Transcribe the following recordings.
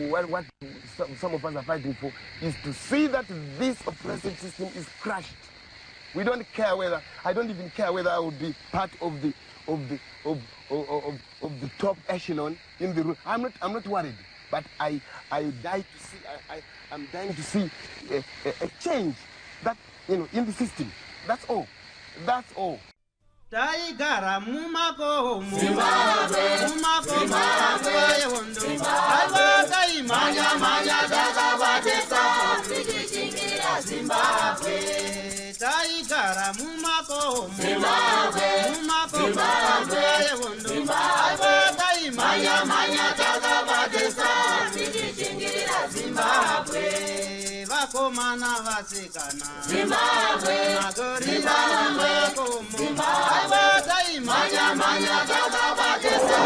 what some of us are fighting for is to see that this oppressive system is crushed. We don't care whether, I don't even care whether I will be part of the of the of of, of, of the top echelon in the room. I'm not worried, but I die to see I'm dying to see a change that in the system. That's all. That's all. Taigara mumakomo, mumakomo nguva yehondo. Aiwa, taimhanya-mhanya takabatisa tichichingira Zimbabwe. Taigara mumakomo, mumakomo nguva yehondo. Aiwa, taimhanya-mhanya takabatisa tichichingira Zimbabwe. Vakomana, vasikana, Zimbabwe. Magorira mumakomo. Aiwa, taimhanya-mhanya takabatisa.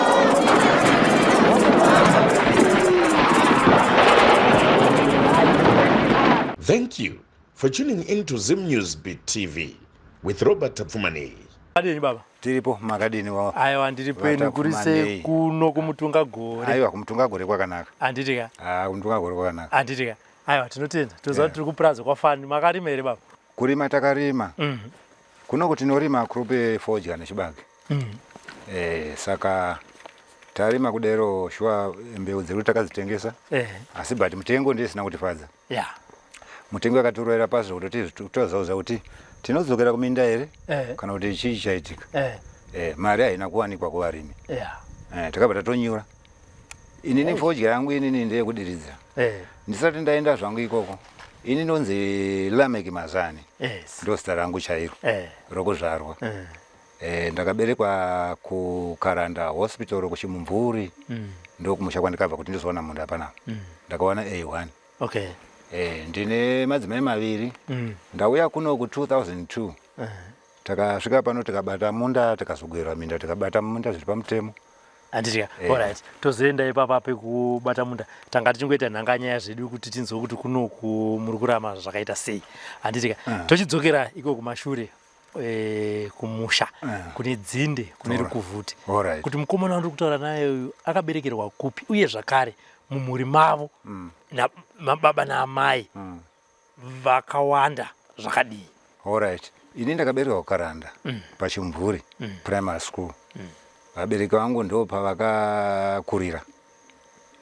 Thank you for tuning in to Zim News Beat TV with Robert Tafumani. Adini, baba? Tiripo, makadini wa? Aiwa, ndiri peni. Kuri sei kuno kumutunga gore? Aiwa, kumutunga gore kwakanaka. Handiti ka? Ah, kumutunga gore kwakanaka. Handiti ka? Aiwa, tinotenda. Toziva kuti tiri kupurazi kwafani. Makarima here, baba? Kurima takarima. Kunoku tinorima crop yefodya nechibage. Saka tarima kudero, shuwa mbeu dzedu takadzitengesa, asi but mutengo ndiye kutifadza. Mutengo yakatorera pasi zvekutoti tozauza kuti tinodzokera kuminda here kana kuti chii chaitika. Mari haina kuwanikwa kuvarimi. Takabva tatonyura. Inini fodya yangu inini ndeyekudiridza. Ndisati ndaenda zvangu ikoko, ini ndonzi Lamek Mazani. Ndo zita rangu chairo rokuzvarwa. Ndakaberekwa kuKaranda Hospital kuChimumvuri. Ndokumusha kwandikabva kuti ndizowana munda panapa. Ndakawana A1. Ndine madzimai maviri. Ndauya kuno ku2002. Takasvika pano, tikabata munda, tikazogwera minda, tikabata munda zviri pamutemo. Handiti ka? Alright, tozoenda ipapa pekubata munda. Tanga tichingoita nhanganyaya zvedu kuti tinzwe kuti kunoku muri kurama zvakaita sei, handiti ka? Tochidzokera iko kumashure, kumusha kune dzinde, kune rukuvhute, kuti mukomana wandiri kutaura naye uyu akaberekerwa kupi, uye zvakare mumhuri mavo mababa naamai vakawanda zvakadii? Alright, ini ndakaberekwa kuKaranda, paChimvuri Primary School. Vabereki vangu ndo pavakakurira.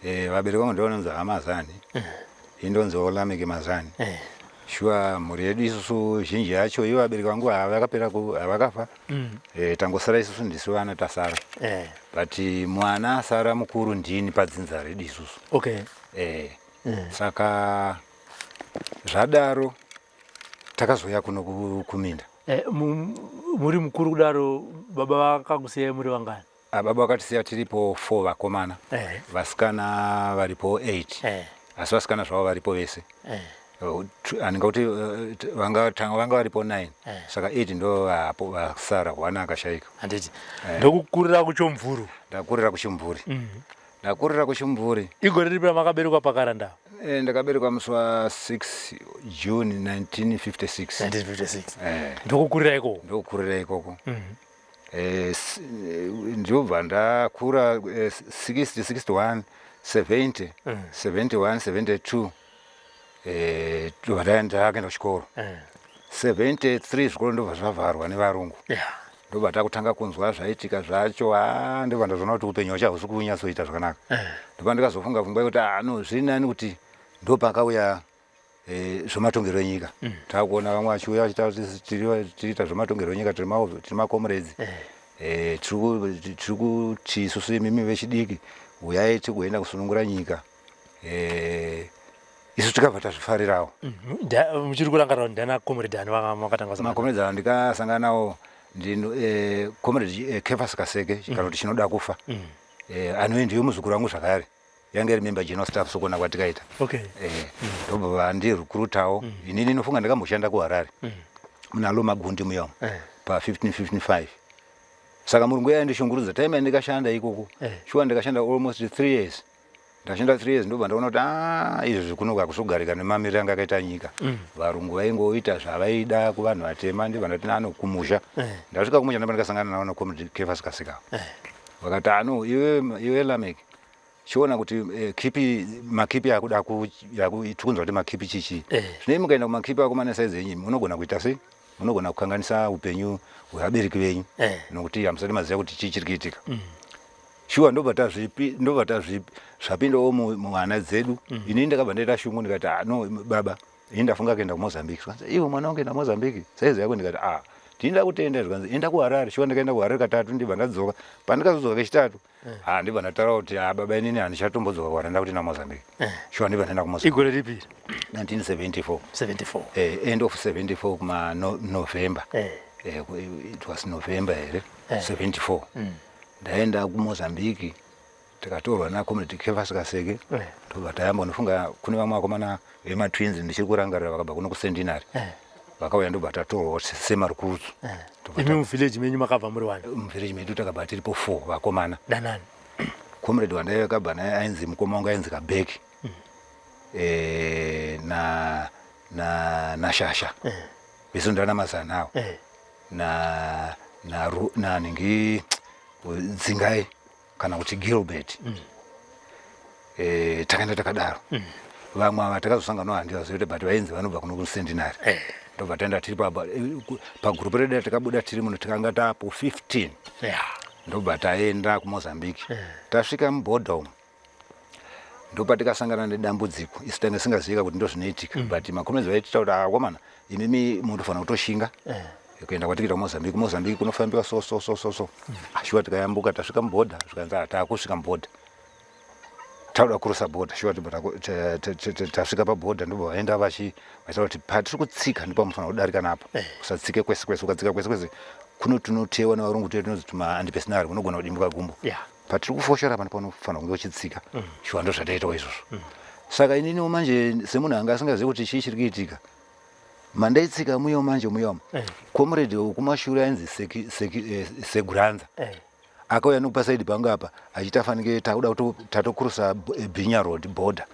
Vabereki vangu ndo vanonzi Hamazani, indonziwo Lameke Mazani. Shuwa mhuri yedu isusu zhinji yacho, ivo vabereki vangu havakapera havakafa. Tangosara isusu, ndisu vana tasara. But mwana asara mukuru ndini padzinza redu isusu. Saka zvadaro takazouya kuno kuminda. Muri mukuru kudaro, baba vakakusiyai muri vangani? Ah, baba vakatisiya tiripo 4 vakomana. Vasikana varipo 8. Asi vasikana zvavo varipo vese. Handinga kuti vanga varipo 9. Saka 8 ndo vapo vasara, one akashayika. Handiti ndokukurira kuChomvuru? Ndakurira kuChimvuri. Ndakurira kuChimvuri. Igore ripi ramakaberekwa paKaranda? Ndakaberekwa musi wa6 June 1956. 1956. Ndokukurira ikoko? Ndokukurira ikoko. Ndobva ndakura 60, 61, 70, 71, 72. Ndobva ndakaenda kuchikoro. 73 zvikoro ndobva zvavharwa nevarungu. Ndobva takutanga kunzwa zvaitika zvacho. A, ndobva ndazoona kuti upenyu hwacho hausi kunyatsoita zvakanaka. Ndobva ndikazofunga pfungwa yekuti, ah, no, zviri nani kuti ndopakauya zvematongero enyika. Takuona vamwe vachiuya vachitaura kuti tiriita zvematongero enyika, tiri macomrades. Tiri kuti isusu imimi vechidiki uyai tikuenda kusunungura nyika. Isu tikabva tazvifarirawo. Muchiri kurangarira kuti ndana comrade ani makatanga kusangana? Macomrades ava ndikasangana nawo ndino comrade Kefas Kaseke, kana kuti Chinoda Kufa. Anove ndiyo muzukuru wangu zvakare, yange iri member general staff sokona kwatikaita. Ndobva vandirecruitawo. Inini ndinofunga ndakamboshanda kuHarare muna Lomagundi muya umu pa 1555. Saka murungu yaindishungurudza time yandikashanda ikoko. Shuwa ndikashanda almost 3 years. Ndashanda 3 years, ndobva ndaona kuti, a, izvi zvikunoka kusogarika nemamiriro anga akaita nyika. Varungu vaingoita zvavaida kuvanhu vatema. Ndibva ndati nano kumusha. Ndasvika kumusha, ndobva ndikasangana navo nacomrade Kefas Kaseka. Vakati, ano, iwe, iwe Lamek. Chiona kuti kipi makipi akuda tikunzwa kuti makipi chichi. Eh. Zvino imi mukaenda kumakipi akomana saizi yenyu munogona kuita sei? Munogona kukanganisa upenyu hwevabereki venyu. Nokuti hamusati maziva kuti chii chiri kuitika. Shuwa ndobva tazvipi ndobva tazvipi zvapindawo muhana dzedu. Inini ndakabva ndaita shungu ndikati ah no baba ini ndafunga kuenda kuMozambique. Zvikanzi iwe mwana wangu enda Mozambique saizi yako ndikati ah ndinoda kutenda zvikanzi enda kuHarare. Shuwa ndakaenda kuHarare katatu ndibva ndadzoka. Pandikazodzoka kechitatu ah ndibva ndataura kuti ah baba inini handichatombodzoka kuHarare ndakuti naMozambique. Shuwa ndibva ndaenda kuMozambique. Igore ripi? 1974. 74. End of 74 kuma no, November. It was November here. 74. Ndaenda kuMozambique tikatorwa nacomrade Kefas Kaseke. Tobva tayamba unofunga kune vamwe vakomana vematwins ndichiri kurangarira vakabva kuno kuCentenary. Vakauya ndobva tatorwa semarecruits. Imi muvillage menyu makabva muri wani? Muvillage medu takabva tiripo 4 vakomana. Danani? Comrade wandakabva naye ainzi mukoma wangu ainzi Kabeki. Na na naShasha. Vese ndana mazana avo. Na na na ningi Dzingai kana kuti Gilbert. Takaenda takadaro. Vamwe ava takazosangana handivazivi but vainzi vanobva kuno kuCentenary. Ndobva taenda tiri pagrupu redu takabuda tiri muno tikanga tapo 15. Ndobva taenda kuMozambique. Tasvika mubhodha umu ndopatikasangana nedambudziko isu tanga singazivi kuti ndozvinoitika. But makomrades vaitita kuti akomana imimi munofanira kutoshinga kuenda kwatikuita kuMozambique. Mozambique kunofambiwa so so so so so. Shuwa tikayambuka tasvika mubhodha zvikanzi takusvika mubhodha tauda kurosa bhodha. Shuwa tasvika pabhodha ndobva vaenda vachitaura kuti patiri kutsika ndipo pamunofanira kudarika napo. Usatsike kwese kwese, ukatsika kwese kwese kuno tunotewa nevarungu tuye tunonzi tuma antipersonnel unogona kudimbuka gumbo. Patiri kufoshora pano panofanira kunge uchitsika. Shuwa ndo zvataitawo izvozvo. Saka ininiwo manje semunhu anga asingazivi kuti chii chiri kuitika mandaitsika muyo manje muyomo. Comrade wekumashure ainzi Seguranza. Akauya nekupasaidi pangu apa achiita fanike takuda kuti tatokurusa Binya Road border.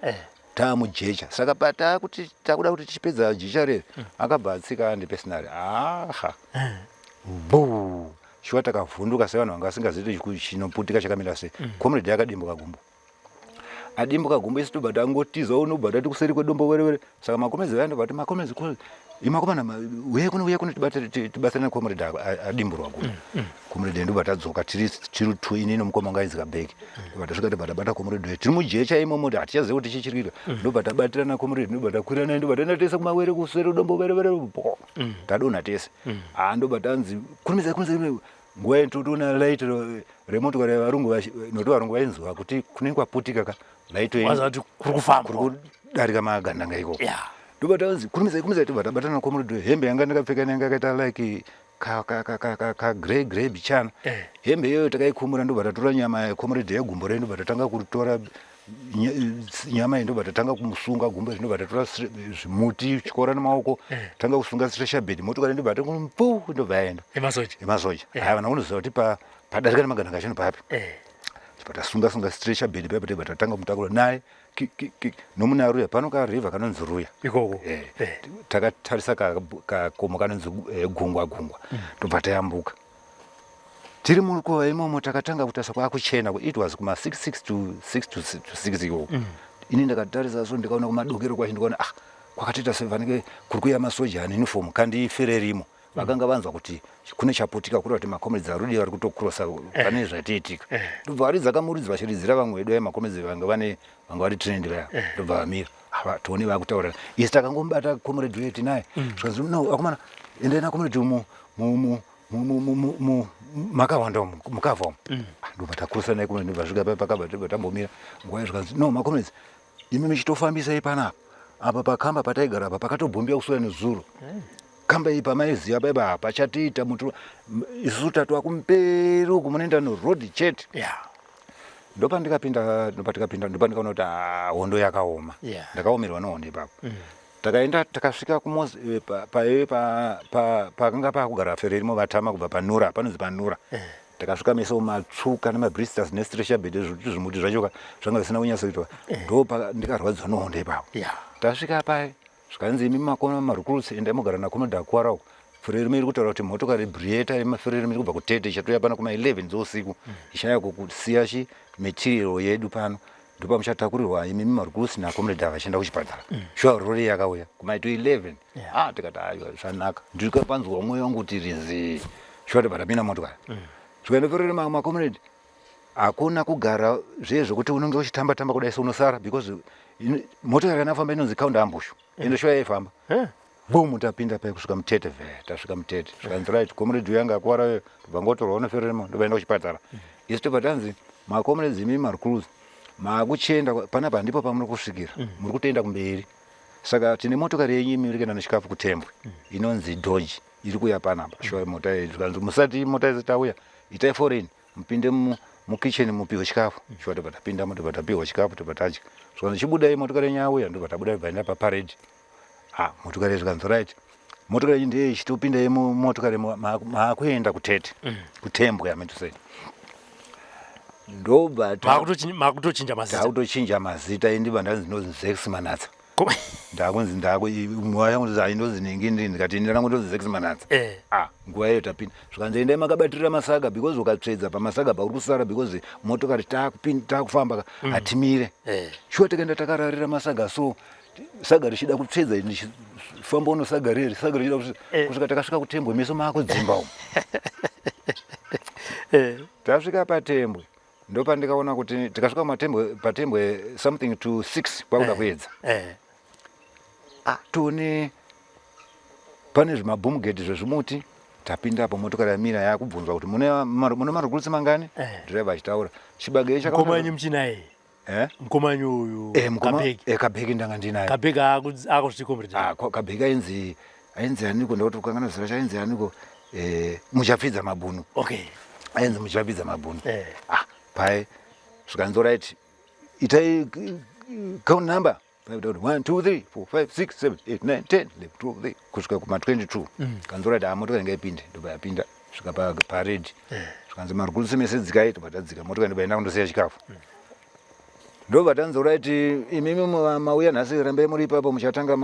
Taamujecha. Saka patakuti takuda kuti tichipedza jecha reri akabva atsika antipersonnel. Aha. Bu. Shuwa takavhunduka sevanhu vanga vasingazivi kuti chinoputika chakamira sei. Comrade akadimbuka gumbo. Adimbuka gumbo isu tobva tangotiza unobva tati kuseri kwedombo werewere. Saka makomrades vaya ndobva ti makomrades imakomana uye kuno uye kuno tibatsire nacomrade adimburwa gumbo. Comrade ndobva tadzoka tiri two ini nomukoma wanga ainzi Kabeki. Ndobva tasvika tobva tabata comrade tiri mujecha imomo hatichazivi kuti chii chiri kuitika. Ndobva tabatirana comrade ndobva takwira naye ndobva taenda tese kumawere kuseri dombo werewere bo. Tadonha tese. Ah ndobva tanzi kurumidza kurumidza nguva yetotoona light remotokari yevarungu nokuti varungu vainzwa kuti kunenge kwaputika ka light Waziva kuti kuri kufamba. kuri kudarika magandanga ikoko. Ndobva tanzi kurumidza kurumidza tobva tabatana comrade hembe yanga ndakapfeka yanga yakaita like ka ka ka ka ka ka grey grey bichana. Hembe iyoyo takaikumura ndobva tatora nyama yecomrade yegumbo redu ndobva tatanga kutora nyama iyi ndobva tatanga kumusunga gumbo iri ndobva tatora zvimuti tyora nemaoko tanga kusunga stretcher bed motokari ndobva takumpu ndobva yaenda. Emasoja. Emasoja. Haya vana unoziva kuti padarika nemagandanga acho papi. Tibva tasunga sunga stretcher bed paipa tibva tatanga kumutakura naye nomuna ruya pano karivha kanonzi Ruya. Ikoko. Takatarisa kakomo kanonzi Gungwa Gungwa. Tobva tayambuka. Tiri murukova imomo takatanga kutarisa kwakuchena it was kuma 6 6 to 6 to 6 ikoko. Ini ndakatarisa so ndikaona kumadokero kwacho ndikaona ah kwakatoita sevanenge kuri kuuya masoja ane uniform kandifererimo. Vakanga vanzwa kuti kune chaputika kureva kuti makomrades arudi vari kutokrosa pane zvatiitika. Ndobva varidza kamuridzi vachiridzira vamwe vedu vaya makomrades vanga vane vanga vari trained vaya. Ndobva vamira. Ava tione vakutaura. Isu takangomubata comrade wedu tinaye. Zvikanzi no akomana endai nacomrade mu mu mu mu mu makawanda umu mukavha umu. Ndobva takurusa naye comrade ndobva svika pakabva tobva tambomira. Nguva zvikanzi no makomrades imi muchitofambisai panapa. Apa pakamba pataigara apa pakatobhombiwa kuswera nezuro. Kamba iyi pamaiziva paipa hapachatiita mutu isusu tatova kumberi uku munoenda neroad chete. Ndopandikapinda ndopatikapinda ndopandikaona kuti hondo yakaoma. Ndakaomerwa nehondo ipapo. Takaenda takasvika pakanga pakugara fererimo vatama kubva panura panonzi panura. Takasvika meso matsvuka nemabristers nestretcher bed zvimuti zvacho zvanga zvisina kunyatsoitwa. Ndopa ndikarwadziwa nehondo ipapo. Tasvika pai zvikanzi imi makona marecruits endai mugara nakomrade Akwara uko. Fererimo iri kutaura kuti motokari Brieta yemafererimo iri kubva kuTete ichatouya pano kuma 11 dzousiku. Ichauya kusiya chi material yedu pano. Ndopamuchatakurirwa imimi marukusi nacomrade ava vachienda kuchipatara. Shuwa rori yakauya kumaito 11. Ah, tikati aiwa, zvanaka. Ndikapanzwa mwoyo wangu kuti rizi. Shuwa tobva tapinda motokari. Zvikaendoperera macomrade. Hakuna kugara zviye zvekuti unenge uchitamba tamba kudai so unosara because motokari kana yafamba inonzi counter ambush. Ende shuwa yaifamba. Boom, tapinda pai kusvika mutete ve, tasvika mutete. Zvikanzi right, comrade uyu anga akuwara uyo, tobva ngotorwa unofereremo, ndobaenda kuchipatara. Isu tobva tanzi macomrades imi marecruits maakuchienda panapa ndipo pamuri kusvikira, muri kutoenda kumberi. Saka tine motokari yenyu imi iri kuenda nechikafu kuTembwe inonzi Dodge iri kuuya panapa. Shuwa mota iyi zvikanzi musati mota isati tauya itai foreign mupinde mukitchen mupiwe chikafu. Shuwa tobva tapindamo, tobva tapiwa chikafu, tobva tadya. Zvikanzi chibudai motokari yenyu yauya, ndobva tabuda tobva taenda paparade. Ah, motokari zvikanzi right, motokari iyi ndiye ichitopinda mumotokari maakuenda kutete, kuTembwe, I mean to say. Ndobva Makutochinja mazita. Takutochinja mazita. Indibva ndanzi ndonzi Zex Manatsa. Ndakunzi ndaku yangu aindozi ningi ndi ndikati ini rangu ndonzi Zex Manatsa. Ah, nguva iyo tapinda zvikanzi endai makabatirira masaga because ukatsvedza pamasaga pauri kusara because motokari takupinda takufamba hatimire. Shuwa tikaenda takararira masaga, so saga richida kutsvedza ndichifamba uno saga reri saga richida kutsvedza kusvika takasvika kuTembwe meso maakudzimba umu. Tasvika paTembwe ndopandikaona kuti tikasvika matembwe paTembwe something to 6 kwakuda kuedza. Ah, tione pane zvimaboom gate zvezvimuti. Tapinda apo motokari yamira yakubvunzwa kuti mune marecruits mangani. Driver achitaura chibage. Mukoma wenyu muchinaye? Eh? Mukoma wenyu uyu? Eh, mukoma. Kabheki. Kabheki ndanga ndinaye. Kabheki akuzviti comrade? Ah, kabheki ainzi aniko, ndakuti kukangana zita racho, ainzi aniko, Muchapfidza Mabhunu. Ainzi Muchapfidza Mabhunu. Ah, pai zvikanzi right, itai count number. 1 2 3 4 5 6 7 8 9 10 11 12 13 kusvika kuma 22. Kanzi right, ah, motokari ngaipinde. Ndobva yapinda svika parade. Zvikanzi marecruits mese dzikai. Tobva tadzika motokari, ndobva enda kundosiya chikafu. Ndobva tanzi right, imimi mauya nhasi rambai muri ipapo, muchatanga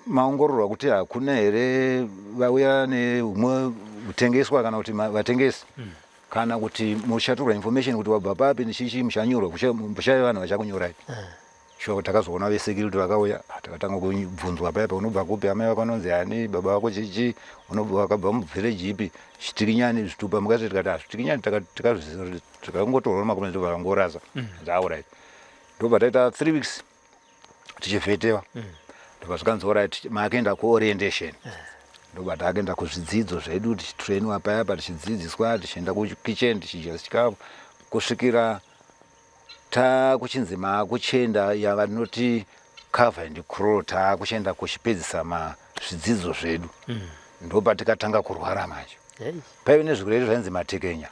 maongororwa kuti hakuna here vauya nehumwe kutengeswa kana kuti vatengesi kana kuti muchatorwa information kuti wabva papi nechichi, muchanyorwa muchave vanhu vachakunyorai. Sure takazoona vesecurity vakauya. Ah, takatanga kubvunzwa paya pa unobva kupi, amai vako anonzi ani, baba vako chichi, unobva wakabva muvillage ipi, chitikinyani zvitupa mukati. Tikati ah, zvitikinyani tikangotorwa nemakomenti, ndobva vangorasa. Alright, ndobva taita 3 weeks tichivhetewa. Ndobva zvikanzi alright, makuenda kuorientation. Ndobva takuenda kuzvidzidzo zvedu tichitrainwa paya pa tichidzidziswa, tichienda kukitchen tichidya chikafu kusvikira takuchinzi maakuchienda yavanoti cover and crawl, taakuchienda kuchipedzisa zvidzidzo zvedu. Ndopatikatanga kurwara manje. Paive nezvirwere zvainzi matekenya,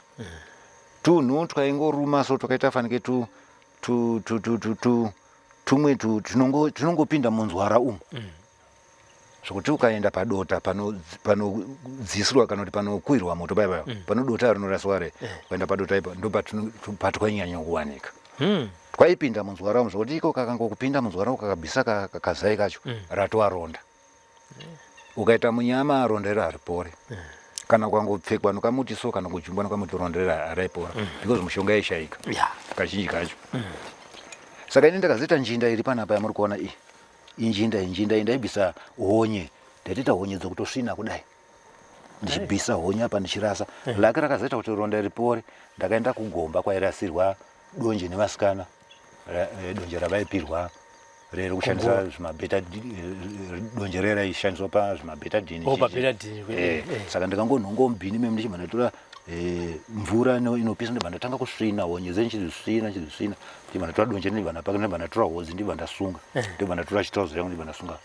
tunhu twaingoruma so twakaita fanike tumwe tunongopinda munzwara umu zvokuti ukaenda padota panodzisirwa kana kuti panokuirwa moto paya paya panodota rinoraswa re, ukaenda padota ipa ndopatwainyanya kuwanika. Twaipinda munzwara umu zvokuti iko kakangokupinda munzwara umu kakabvisa kazai kacho ratova ronda. Ukaita munyama ronda iro haripore. Kana ukangopfekwa nokamuti so kana kujumbwa nokamuti ronda iro haraipora because mushonga yaishayika kazhinji kacho. Saka ini ndakazoita njinda iri panapa yamuri kuona iyi, injinda. Injinda iyi ndaibvisa honye, ndaitoita honye dzokutosvina kudai ndichibvisa honye apa ndichirasa. Lake rakazoita kuti ronda ripore, ndakaenda kugomba kwairasirwa donje nevasikana, donje ravaipirwa rere kushandisa zvimabeta, donje rere raishandiswa pazvimabetadine. Oh, pabetadine, kwete, Saka ndikangonhonga mubhini memo ndichibva ndatora mvura inopisa, ndibva ndatanga kusvina honye dze, ndichidzisvina, ndichidzisvina, ndibva ndatora donje, ndibva ndapaka, ndibva ndatora hodzi, ndibva ndasunga, ndibva ndatora chitrauza changu, ndibva ndasunga.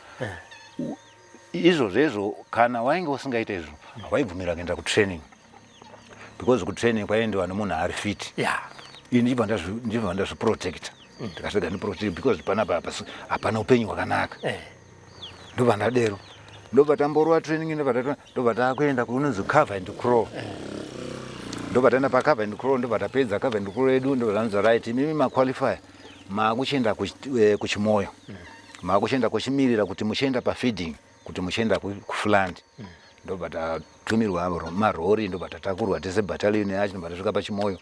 Izvozvo izvo kana wainge usingaita izvo hawaibvumira kuenda kutraining because kutraining kwaiendiwa nemunhu ari fit. Ini ndibva ndazviprotecta, ndikasvika ndiprotect because panapa hapana upenyu hwakanaka. Ndobva ndadero, ndobva tamborova training, ndobva ndobva takuenda kunonzi cover and crawl. Ndobva taenda pacover and crawl, ndobva tapedza cover and crawl yedu, ndobva tanzi right, imimi maqualify, maakuchienda kuchimoyo, maakuchienda kuchimirira kuti muchienda pafeeding kuti muchienda kufront. Ndobva tatumirwa marori, ndobva tatakurwa tese battalion yacho, ndobva tasvika pachimoyo,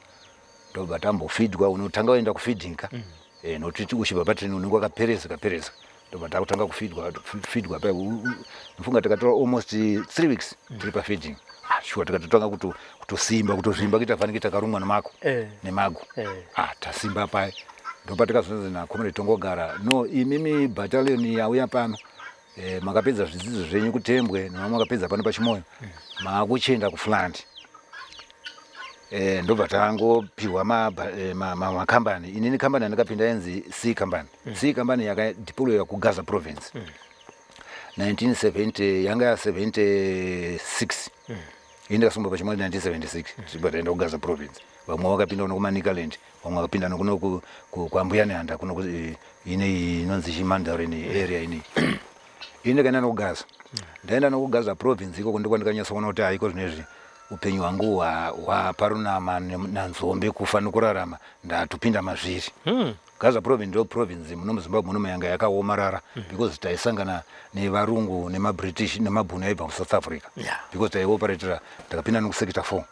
ndobva tambofidwa. Unotanga waenda kufeeding ka. Nokuti uchibva patraining unenge wakaperezeka perezeka, ndobva takutanga kufidwa fidwa pa ndofunga takatora almost 3 weeks tiri pafeeding. Ah, sure, tikatotanga kutosimba, kutozvimba, kuita fanike takarumwa nemako nemago. Ah, tasimba pai, ndopatikazonzi naComrade Tongogara, "No, imimi battalion yauya pano, makapedza zvidzidzo zvenyu kuTembwe, nemamwe makapedza pano paChimoyo, maakuchienda kuFront." Ndobva tangopiwa makambani. Inini kambani yandakapinda yainzi C Company. C Company yakadeployiwa kuGaza Province 1970, yanga ya 76. Ini ndakasungwa paChimoio 1976, tibva taenda kuGaza Province. Vamwe vakapinda kuno kuManicaland, vamwe vakapinda nokuno kwaMbuya Nehanda kuno ine inonzi chiMandarin area inei. Ini ndakaenda nokuGaza, ndaenda nokuGaza Province. Ikoko ndiko ndikanyatsoona kuti haiko zvinezvi upenyu hwangu hwaparunama nanzombe, kufa nokurarama ndatopinda mazviri. Gaza Province ndo province muno muZimbabwe muno yanga yakaomarara, because taisangana nevarungu nemaBritish nemabhunu aibva kuSouth Africa, because taioperatera. Takapinda nokusector 4,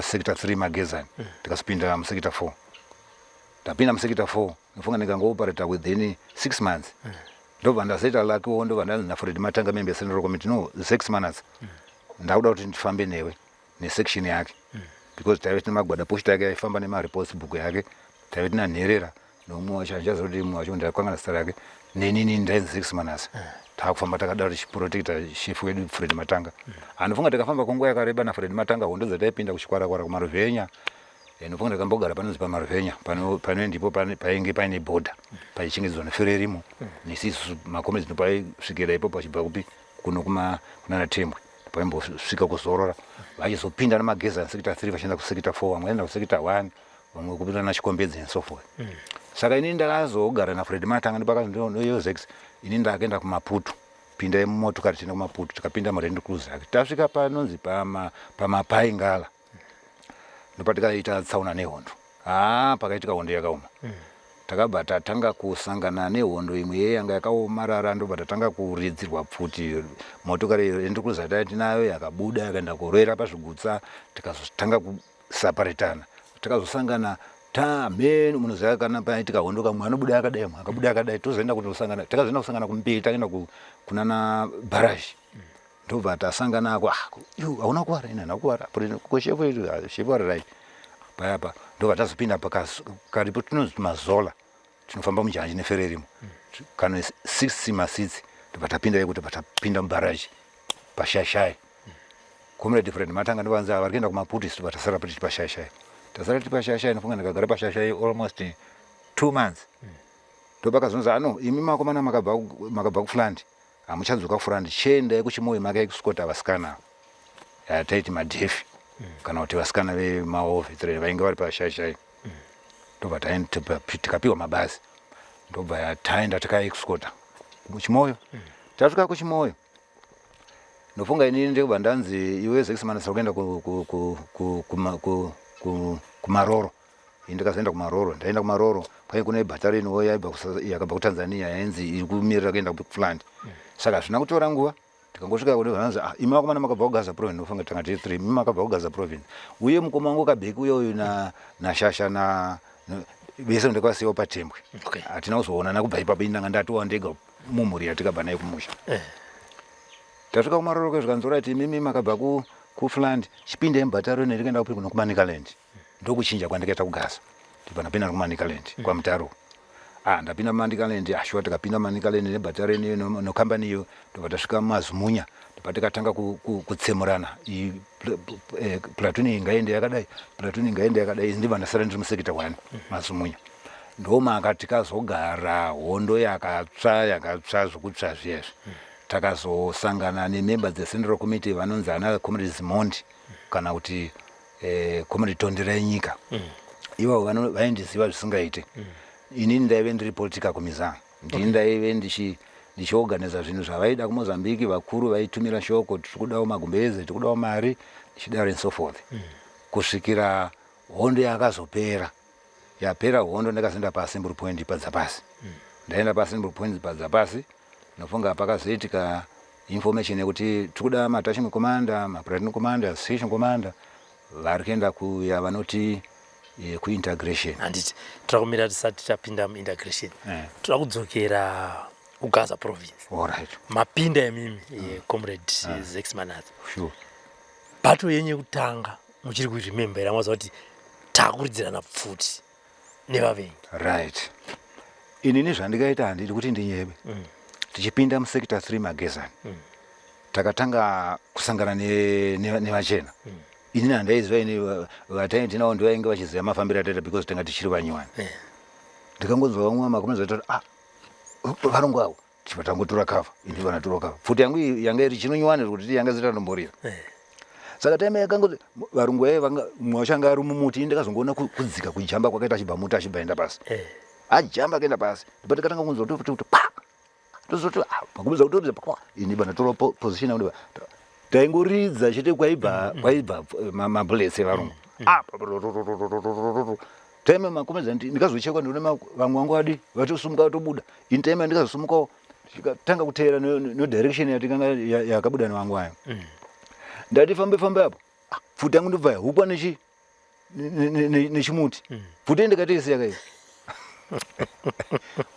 sector 3 Magezani, tikazopinda musector 4. Ndapinda musector 4, nofunga ndikangooperata within 6 months, ndobva ndazoita luckywo, ndobva ndanzi naFred Matanga, member Central Committee, "No, 6 months, ndakuda kuti ndifambe newe nesection yake," because taive tine magwada poshita yake aifamba nemareports book yake. Taive tina Nherera nomumwe wacho, handichaziva kuti mumwe wacho ndakwangana zita rake, nenini ndainzi 6 months. Takufamba takadaro tichiprotecta chief wedu Fred Matanga. Handifunga takafamba kwenguva yakareba naFred Matanga. Hondo dzataipinda kuchikwarakwara kuMaruvhenya, nofunga ndakambogara panonzi paMaruvhenya, pano ndipo painge paine bhodha paichengetedzwa neFrelimo nesisu macomrades. Nopaisvikira ipo pachibva kupi kuno kunana Tembwe, paimbosvika kuzorora, vachizopinda naMageza sector 3, vachienda kusector 4, vamwe vaenda kusector 1, vamwe kupinda naChikombedzi and so forth. Saka inini ndakazogara naFred Matanga, ndopakazozex ini ndakaenda kuMaputo. "Pindai mumotokari tiende kuMaputo." Tikapinda muLand Cruiser yake, tasvika panonzi pamaPaingala, ndopatikaita tsaona nehondo. Haa, pakaitika hondo yakaoma. Takabva tatanga kusangana nehondo imwe yeyanga yakaomarara, ndobva tatanga kuridzirwa pfuti. Motokari Land Cruiser tinayo yakabuda yakaenda kurwera pazvigutsa, tikazotanga kuseparatana. Takazosangana tamheni, munoziva kana paitika hondo, kamwe anobuda akadai, mwe akabuda akadai, tozoenda kundosangana. Takazoenda kusangana kumberi, takaenda kunana bharashi, ndobva tasangana ako. "Ah, iwe hauna kuwara?" "Ina handina kuwara." "Ko shefu?" "Shefu ari right payapa." Ndobva tazopinda karipo tinonzi mazola, tinofamba munjanji neFrelimo kana six maseats. Ndobva tapinda iko, tobva tapinda mubharaji paShaishai. Comrade Fred Matanga ndovanzi vari kuenda kuMaputo, isu tobva tasara tiri paShaishai. Tasara tiri paShaishai, nofunga ndakagara paShaishai almost 2 months. Ndopakazonzi, "Ano imi makomana makabva kuFront, hamuchadzoka kuFront, chiendai kuChimoio makaescorta vasikana yataiti madhefi kana kuti vasikana vemawar veteran vainge vari paShaishai." Ndobva tikapiwa mabhazi, ndobva taenda tikaescorta kuChimoio. Tasvika kuChimoio, ndofunga inini ndikubva ndanzi, "Iwe Zexmanasa, kuenda kuMaroro." Ini ndakazoenda kuMaroro. Ndaenda kuMaroro, kwai kune battalion yaibva yakabva kuTanzania, yainzi iri kumirira kuenda kuFront. Saka hazvina kutora nguva, tikangosvika vanzi, "Ah, imi vakomana makabva kuGaza Province." Nofunga tanga tiri three. "Imi makabva kuGaza Province, uye mukoma wangu Kabheki uyoyu naShasha na vese ndakavasiyawo paTembwe." Hatina kuzoonana kubva ipapo. Ini ndanga ndatova ndega mumhuri yatikabva nayo kumusha. Tasvika kuMaroro, zvikanzi, "Right, imimi makabva kuFront, chipindai mubattalion rikuenda kupi kuno kuManicaland." Ndokuchinja kwandikaita kuGaza, ndibva ndapinda kuManicaland kwaMutaro. Ah, ndapinda muManicaland, ashuwa tikapinda muManicaland nebattalion iyo nokambani iyo, ndobva tasvika muMazumunya, ndobva tikatanga kutsemurana. Platoon iyi ngaende yakadai, platoon iyi ngaende yakadai. Ndibva ndasara ndiri musector 1 Mazumunya. Ndomaka tikazogara. Hondo yakatsva, yakatsva zvokutsva zviyezvi. Takazosangana nemember dzeCentral Committee vanonzi ana Comrade Zimondi kana kuti Comrade Tonderai Nyika. Ivavo vaindiziva zvisingaite. Inini ndaive ndiri political commissar, ndini ndaive ndichiorganiza zvinhu zvavaida kuMozambique. Vakuru vaitumira shoko, "Tiri kudawo magumbeze, tiri kudawo mari," ndichidaro and so forth, kusvikira hondo yakazopera. Yapera hondo, ndakazoenda paassembly point paDzapasi. Ndaenda paassembly point paDzapasi, nofunga pakazoitika information yekuti tiri kuda madetachment commander, maplatoon commander, section commander vari kuenda kuya vanoti Kuintegration. Handiti toda kumira tisati tapinda muintegration. Eh. Toda kudzokera kuGaza Province. Allright. Mapinda imimi, Comrade Zex Manatsa. Sure. Battle yenyu yekutanga muchiri kuiremember yamaziva kuti takuridzirana pfuti nevavengi? Right, inini zvandikaita, handidi kuti ndinyebe. Tichipinda musector 3 Magezani, takatanga kusangana nevachena. Inini handaiziva ini, vataitinawo ndivainge vachiziva mafambiro ataita, because tanga tichiri vanyowani. Ndikangonzwa vamwe makomeza tati, "Ah, varungu avo." Tichibva tangotora cover. Ini vanatora cover, pfuti yangu iyi yanga iri chinonyowani zvekuti yanga zitatomborira. Saka time yakangoti varungu vaive vanga, mumwe wacho anga ari mumuti. Ini ndakazongoona kudzika, kujamba kwakaita achibva muti, achibva enda pasi. Ajamba akaenda pasi, ndipo ndakatanga kunzwa kuti pa, tozoti, ah, makumbiza kutoridza pa. Ini banatora position yangu, taingoridza chete kwaibva mabullets evarungu. Ah, time makomedza ndikazochekwa, ndione vamwe vangu vadi vatosumuka, vatobuda. Ini time ndikazosumukawo, tikatanga kuteera nodirection yatikanga yakabuda nevangu ayo. Ndati fambe fambe apo, ah, pfuti yangu ndobva yahukwa nechimuti. Pfuti ndikatoisiya kai,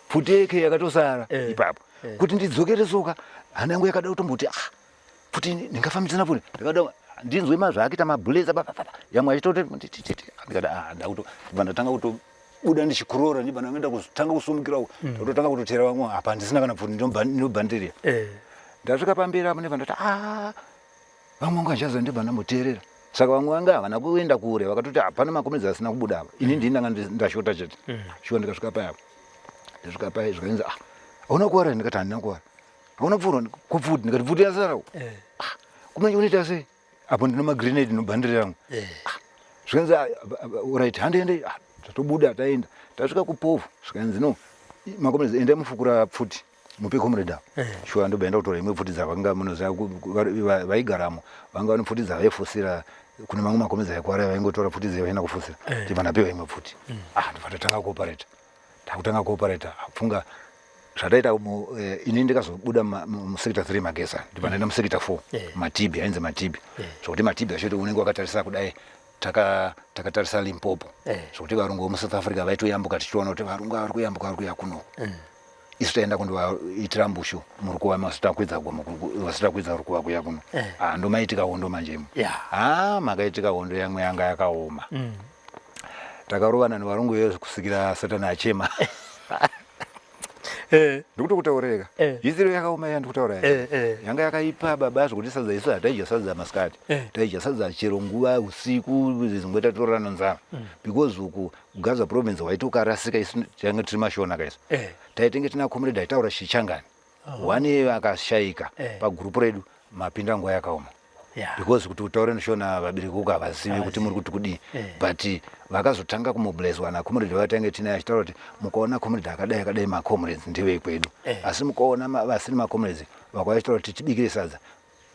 pfuti yeke yakatosara ipapo. Kuti ndidzokere soka, hana yangu yakada kutomboti, ah, pfuti ndingafambidzana pfuti. Ndakada ndinzwe mazvaakaita mabullets apa, yamwe achitoti ndikada, ah, ndakuto bva ndatanga kutobuda ndichikurora, ndibva ndaenda kutanga kusumukira uko. Ndakutotanga kutotera vamwe apa, handisina kana pfuti, ndinobhandiria. Ndasvika pamberi apo, ndibva ndati, ah, vamwe vangu handichaziva. Ndibva ndamboteerera. Saka vamwe vanga havana kuenda kure, vakatoti hapana makomedzi asina kubuda apa, ini ndini ndanga ndashota chete. Shuwa, ndikasvika paya apo, ndasvika paya, zvikanzi, "Ah, hauna kuwara?" Ndikati, "Handina kuwara." "Hauna kupfurwa kupfuti?" Ndikati, "Pfuti yasara." "Ah, kumanje unoita sei apo? Ndino magrenade nobhandiri rangu." Zvikanzi, "Ah, ah, right, handiende." Ah, tatobuda, taenda, tasvika kupovhu, zvikanzi, "No, makomedzi, endai mufukura pfuti mupe comrade avo." Shuwa, ndobva enda kutora imwe pfuti dzavanga, munoziva vaigaramo vanga vane pfuti dzavaifusira kune mamwe makomedzi aikwara, vaingotora pfuti dziya vaenda kufusira. Tibva ndapiwa imwe pfuti. Ah, ndobva tatanga kuoperata, takutanga kuoperata. Pfunga zvataita ini ndikazobuda musector 3 Magesa, ndibva ndaenda musector 4. Matibi, ainzi Matibi, zvokuti Matibi acho unenge wakatarisa kudai, takatarisa Limpopo, zvokuti varungu vemuSouth Africa vaitoyambuka, tichitoona kuti varungu vari kuyambuka, vari kuya kunoku. Isu taenda kundovaitira mbushu murukuva, masitakwidza gomo, vasitakwidza rukuva kuya kuno. Ah, ndomaitika hondo manjemo. Ah, makaitika hondo yamwe yanga yakaoma. Takarovana nevarungu iyo kusvikira Satani achema. Ndikutokutaureka. Isiro yakaoma yandikutaura, yanga yakaipa baba, zvokuti sadza isu hataidya sadza masikati. Taidya sadza chero nguva usiku, zimwe tatorana nzara, because uku kuGaza Province waiti ukarasika, isu tanga tiri Mashona kaisu, taitenge tina comrade aitaura Chichangani one, akashayika. Pagurupu redu mapinda nguva yakaoma, because kuti utaure neShona, vabereki uko havazivi kuti muri kuti kudii. But vakazotanga kumobilizwa nacomrade vatange tinaye, achitaura kuti mukaona comrade akadai akadai, macomrades ndevekwedu. Asi mukaona vasiri macomrades, vakauya vachitaura kuti tibikire sadza,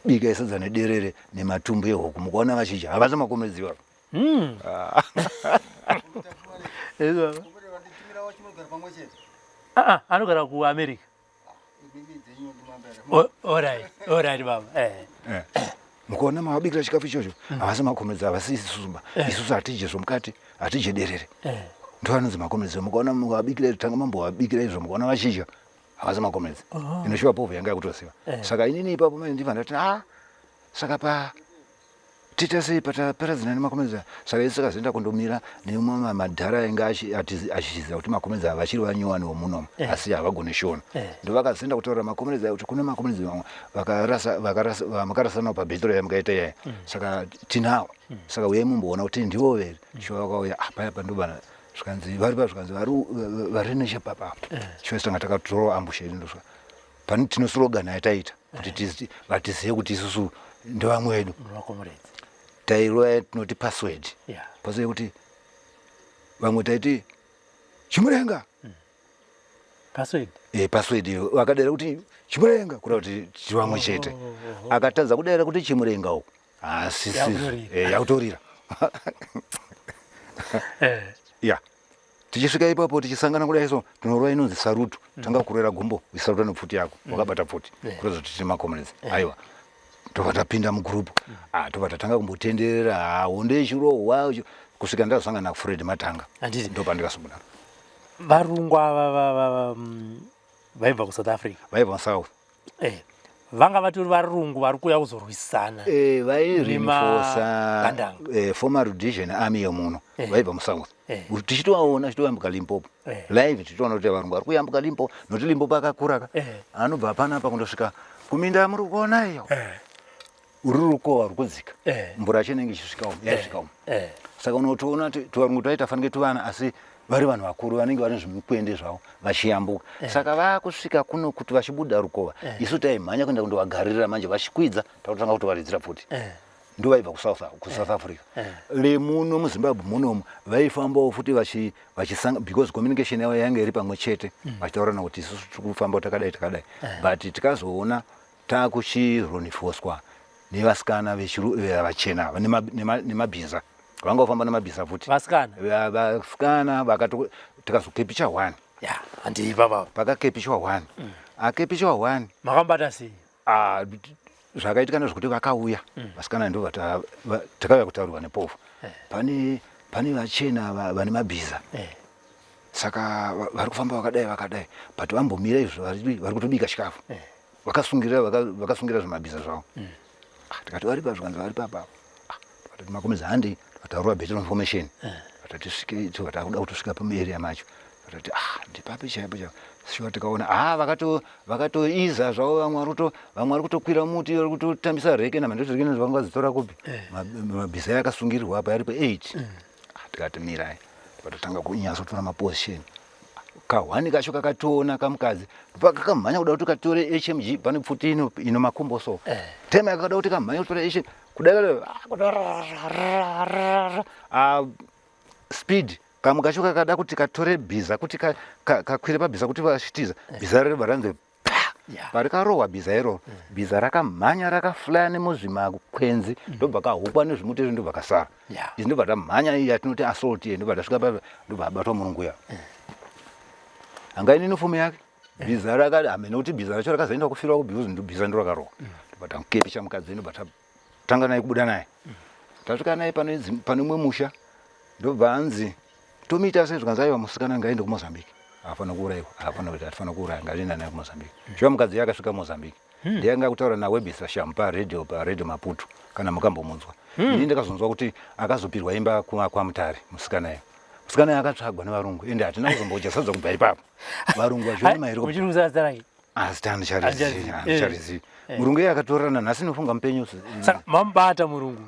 bikai sadza nederere nematumbu ehuku, mukaona vachidya, havasi macomrades ivavo. Izvo. Ah, ah, anogara kuAmerica. Alright baba. Mukaona mavabikira chikafu ichocho, havasi macomrades, havasi isusu. Isusu hatidye zvomukati, hatidye derere. Ndo anonzi macomrades. Mukaona mukavabikira, tanga mambovabikira izvo, mukaona vachidya, havasi macomrades. Inoshuva povho yanga yakutoziva. Saka inini ipapo manje ndibva ndati, ah, saka pa tiita sei pataparadzana nemakomedzi? Saka isu takazoenda kundomira nemumwe madhara ainge achiziva kuti makomedzi ava vachiri vanyowani vomunomu, asi havagoni Shona. Ndovakazoenda kutaura makomedzi aya kuti kune makomedzi vamwe vakarasa nawo pabhetero yamukaita iyaya, saka tinawo, saka uyai mumboona kuti ndivo vere. Shuwa vakauya. Ah, paya pandobana zvikanzi vari pa, zvikanzi vari nechepapa. Shuwa tanga takatorawo ambush yedu, ndosvika pane tino slogan yataita kuti vatizive kuti isusu ndevamwe vedu. Macomrades. Tairova tinoti password. Password yekuti vamwe taiti "Chimurenga". Password. Password iyo vakadaira kuti "Chimurenga", kureva kuti tiri vamwe chete. Akatadza kudaira kuti "Chimurenga" uku, haasisi. Yakutorira. Yakutorira. Ya, tichisvika ipapo, tichisangana kudai so, tinorova inonzi salute. Tanga kurera gumbo, uchisaruta nepfuti yako, wakabata pfuti, kuratidza kuti tiri macomrades. Aiwa, tobva tapinda mugurupu. Ah, tobva tatanga kumbotenderera. Ah, hondo yechirohwa. Kusvika ndazosangana naFred Matanga. Handiti. Ndopandikazobuda. Varungu ava vaibva kuSouth Africa. Vaibva muSouth. Vanga vatori varungu vari kuuya kuzorwisana. Vaireinforsa Nemagandanga. Former Rhodesian Army yemuno. Vaibva muSouth. Tichitovaona tichitoyambuka Limpopo. Live tichitoona kuti varungu vari kuyambuka Limpopo, nokuti Limpopo akakura ka. Anobva panapa kundosvika kuminda yamuri kuona iyo. Uri rukova ruri kudzika. Mvura yacho inenge ichisvika umu, yaisvika umu. Saka unotoona kuti tuvarungu twaita fanike tuvana, asi vari vanhu vakuru vanenge vane zvimikwende zvavo vachiyambuka. Saka vakusvika kuno kuti vachibuda rukova, isu taimhanya kuenda kundovagarira, manje vachikwidza takutanga kutovaridzira pfuti. Ndo vaibva kuSouth Africa. Vemuno muZimbabwe munomu vaifambawo futi vachisanga, because communication yavo yanga iri pamwe chete, vachitaurana kuti isusu tiri kufamba takadai takadai. But tikazoona takuchireinforcwa nevasikana vachena ava nemabhiza, vanga kufamba nemabhiza futi. Vasikana? Vasikana tikazocapture one. Ya, handii ipapa. Pakacapturwa one, acapturwa one. Makambata sei? Ah, zvakaitika ndezvekuti vakauya vasikana, ndo takauya kutaurirwa nepovho, pane vachena vane mabhiza. Saka vari kufamba vakadai vakadai, but vambomira izvo, vari kutobika chikafu, vakasungira vakasungira zvimabhiza zvavo. Ah, tikati vari pa, zvikanzi vari papapo. Ah, tikatoti makomedza handi, tikataurwa better information, tikatati svike, tikati akuda kutosvika pamuarea macho, tikatati ah, ndipapi chaipo chaipo? Sure, tikaona ah, vakatoiza zvavo, vamwe vari kutokwira muti, vari kutotambisa reke namandoti reke vanga vadzitora kupi? Mabhiza aya akasungirirwa apa aripo 8. Ah, tikati mirai, tikatotanga kunyatsotora maposition. Kahwani kacho kakatoona kamukadzi pakakamhanya kuda kuti katore HMG, pane pfuti ino makumbo so. Tema yakada kuti kamhanya kutora HMG kudai, ah, speed kamwe kacho kakada kuti katore bhiza kuti kakwire pabhiza kuti vachitiza, bhiza riri ranzi pa. Parikarohwa bhiza iro, bhiza rakamhanya, rakaflya nemuzvimakwenzi, ndobva kahukwa nezvimuti izvi, ndobva kasara. Izvi ndobva tamhanya, iyi yatinoti assault iyi, ndobva tasvika pa, ndobva abatwa murungu uya anga ine uniform yake. Bhiza raka hamene kuti bhiza racho rakazoenda kufira ku, because bhiza ndo rakarohwa. Ndobva tamucapture mukadzi, ndobva tatanga naye kubuda naye, tasvika naye pane umwe musha, ndobva anzi tomuita sei? Zvikanzi aiwa, musikana ngaende kuMozambique, haafana kuurayiwa, haafana kuti hatifana kuuraya, ngatienda naye kuMozambique. Shuwa mukadzi uya akasvika Mozambique, ndiye anga kutaura naWebster Shamu paredhiyo, paredhiyo Maputo, kana mukambomunzwa. Ini ndakazonzwa kuti akazopirwa imba kwaMutare musikana iyo. Musikana iyo akatsvagwa nevarungu, ende hatina kuzombodya sadza kubva ipapo. Varungu vachiona mahelicopter. Muchiri kuziva zita rake? Asi handicharizivi, handicharizivi. Murungu iye akatorana nhasi nofunga mupenyu. Saka mamubata murungu,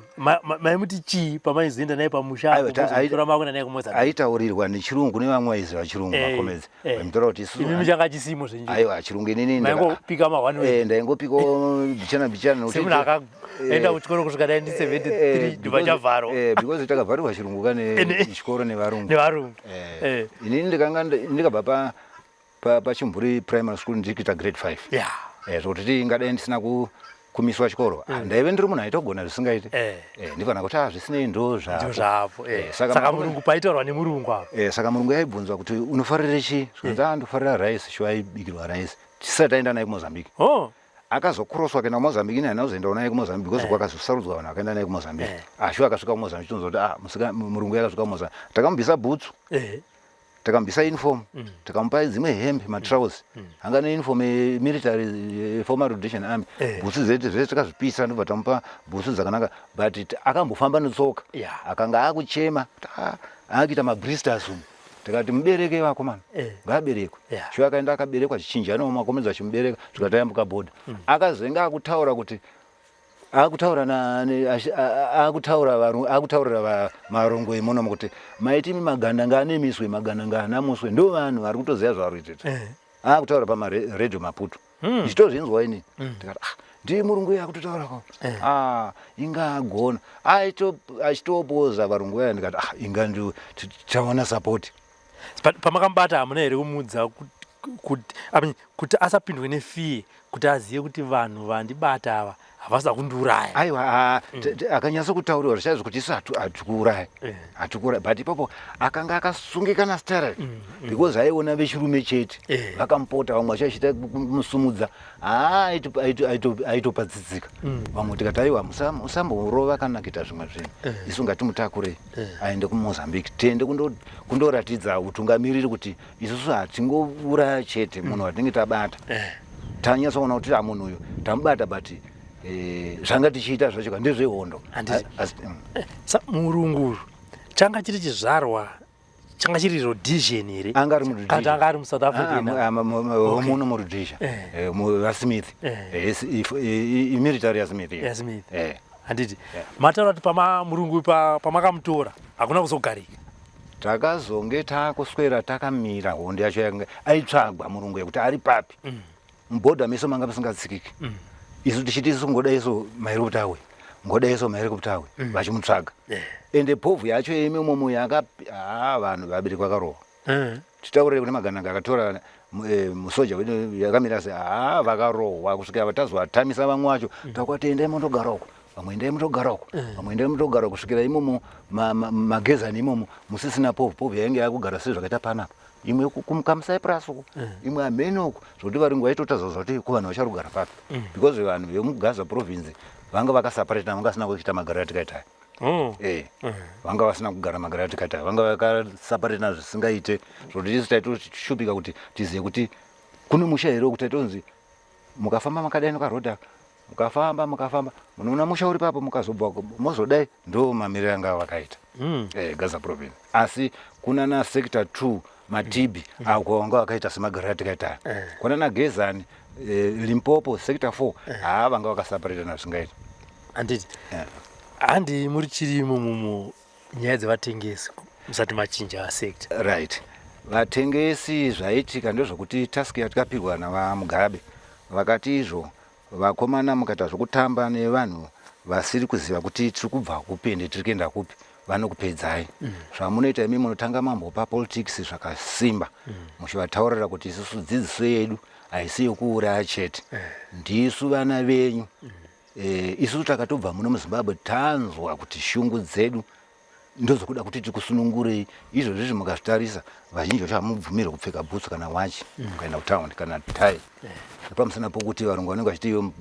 maimuti chii pamaizoenda naye pamusha? Aiwa, tora makuenda naye kuMozambique. Aitaurirwa nechirungu kune vamwe vaiziva chirungu, makomedzi vaimutora kuti isusu Imi muchanga chisimo zvenyu? Aiwa, chirungu inini Maingopika ma one. Ndaingopika bichana bichana nokuti Semunhu akaenda kuchikoro kusvika 1973, ndobva chavharwa. Because takavharirwa chirungu kane chikoro nevarungu. Nevarungu. Inini ndikanga ndikabva paChimvuri Primary School ndichiita grade 5. Zvokuti tingadai ndisina kumiswa chikoro. Ah, ndaive ndiri munhu aitogona zvisingaite. Ndifana kuti ah, zvisinei, ndo zvapo. Ndizvo zvapo. Saka Saka murungu, paitaurwa nemurungu apa. Saka murungu yaibvunzwa kuti unofarire chii, zvikanzi ah, ndofarira rice. Shuwa aibikirwa rice tisati taenda naye kuMozambique. Akazokuroswa kuenda kuMozambique, ini handina kuzoendawo naye kuMozambique because kwakazosarudzwa vanhu vakaenda naye kuMozambique. Ah, shuwa akasvika kuMozambique, tonzwa kuti ah, murungu yakasvika kuMozambique, takamubvisa bhutsu, takamubvisa uniform, tikamupa dzimwe hembe, matrausi anga neuniform yemilitary, former Rhodesian Army. Bhutsu dzedu zvese takazvipisa, ndobva tamupa bhutsu dzakanaka, but akambofamba netsoka. Akanga akuchema kuti, "Ah," akuita mablisters umu. Tikati mubereke vakomana, ngaaberekwe. Shuwa akaenda akaberekwa, chichinjana makomedzi achimubereka, tikatayambuka bhodha. Akazenga akutaura kuti akutaura akutaura akutaurira marungu emunomu kuti maitimi maganda ngaanemiswe, maganda ngaanamuswe, ndo vanhu vari kutoziva zvavari kuitita. Akutaura pamaredhio Maputo, ndichitozvinzwa inini. Ndikati ah, ndiye murungu iye akutotaura ko. Ah, inga agona achitopoza varungu vaya. Ndikati ah, inga ndi tawana support. Pamakambata hamuna here kumuudza kuti, I mean, kuti asapindwe nefear, kuti azive kuti vanhu vandibata ava Havasi kundiuraya. Aiwa, akanyatsa kutauriwa zvichaizvo kuti isu hatikuurayi. Hatikuurayi, but ipapo akanga akasungikana stara because aiona vechirume chete. Vakamupota, vamwe vachachiita kumusumudza. Haa, aitopadzidzika. Vamwe tikati, aiwa, musamborova kana kuita zvimwe zvinhu. Isu ngatimutakurei aende kuMozambique, tiende kundoratidza utungamiriri kuti isusu hatingouraya chete munhu watinenge tabata. Tanyatsoona kuti munhu uyu tamubata, but zvanga tichiita zvacho ka ndezvehondo. Handiti. Sa murungu changa chiri chizvarwa, changa chiri Rhodesian here? Anga ari muRhodesia. Kana anga ari muSouth Africa? Muno muRhodesia. VaSmith. Imilitary yaSmith iyo. YaSmith. Handiti mataura kuti pama murungu pamakamutora hakuna kuzogarika? Takazonge takuswera takamira hondo yacho. Yanga aitsvagwa murungu yekuti ari papi. Mubhodha meso manga musingatsikiki. Isu tichiti isu ngoda iso mahelikopta awe, ngoda iso mahelikopta awe, vachimutsvaga. Ende povhu yacho imomo yaka, ha, vanhu vabereki vakarohwa. Titaurire kune magananga akatora musoja wedu yakamira se, ha, vakarohwa kusvikira tazovatamisa vamwe vacho. Takwati endai mondogara uko, vamwe endai mondogara uko, vamwe endai mondogara uko, kusvikira imomo magezani imomo musisina povhu. Povhu yainge yakugara sezvakaita panapa, imwe kamuCyprus uko, imwe hamene uko, zvokuti varungu vaitotaza kuti kuvanhu vacharugara papi, because vanhu vemuGaza Province vanga vakaseparata, vanga vasina kuita magariro atikaita aya. Vanga vasina kugara magariro atikaita, vanga vakaseparatana zvisingaite, zvokuti isu taitoshupika kuti tizive kuti kune musha here wekuti taitonzi mukafamba makadai nekarodhi, mukafamba mukafamba munoona musha uri papo, mukazobva mozodai. Ndo mamiriro anga vakaita Gaza Province. Asi kuna na Sector 2 Matibi ako vanga vakaita semagariro atikaita aya. Kuna na Gezani, Limpopo Sector 4, haa, vanga vakaseparatana zvisingaita. Handiti handi muri chirimo mumu nyaya dzevatengesi musati machinja sector? Right, vatengesi, zvaitika ndezvokuti task yatikapirwa navaMugabe, vakati izvo vakomana mukaita zvokutamba nevanhu vasiri kuziva kuti tiri kubva kupi ende tiri kuenda kupi, vanokupedzai. Zvamunoita imi, munotanga mambopa politics zvakasimba, muchivataurira kuti isusu dzidziso yedu haisi yokuuraya chete, ndisu vana venyu. Isusu takatobva muno muZimbabwe tanzwa kuti shungu dzedu ndozokuda kuti tikusunungurei. Izvozvizvi mukazvitarisa, vazhinji vacho hamubvumirwi kupfeka bhutsu kana wachi mukaenda kutaundi, kana tai, pamusana pokuti varungu vanenge vachiti iwe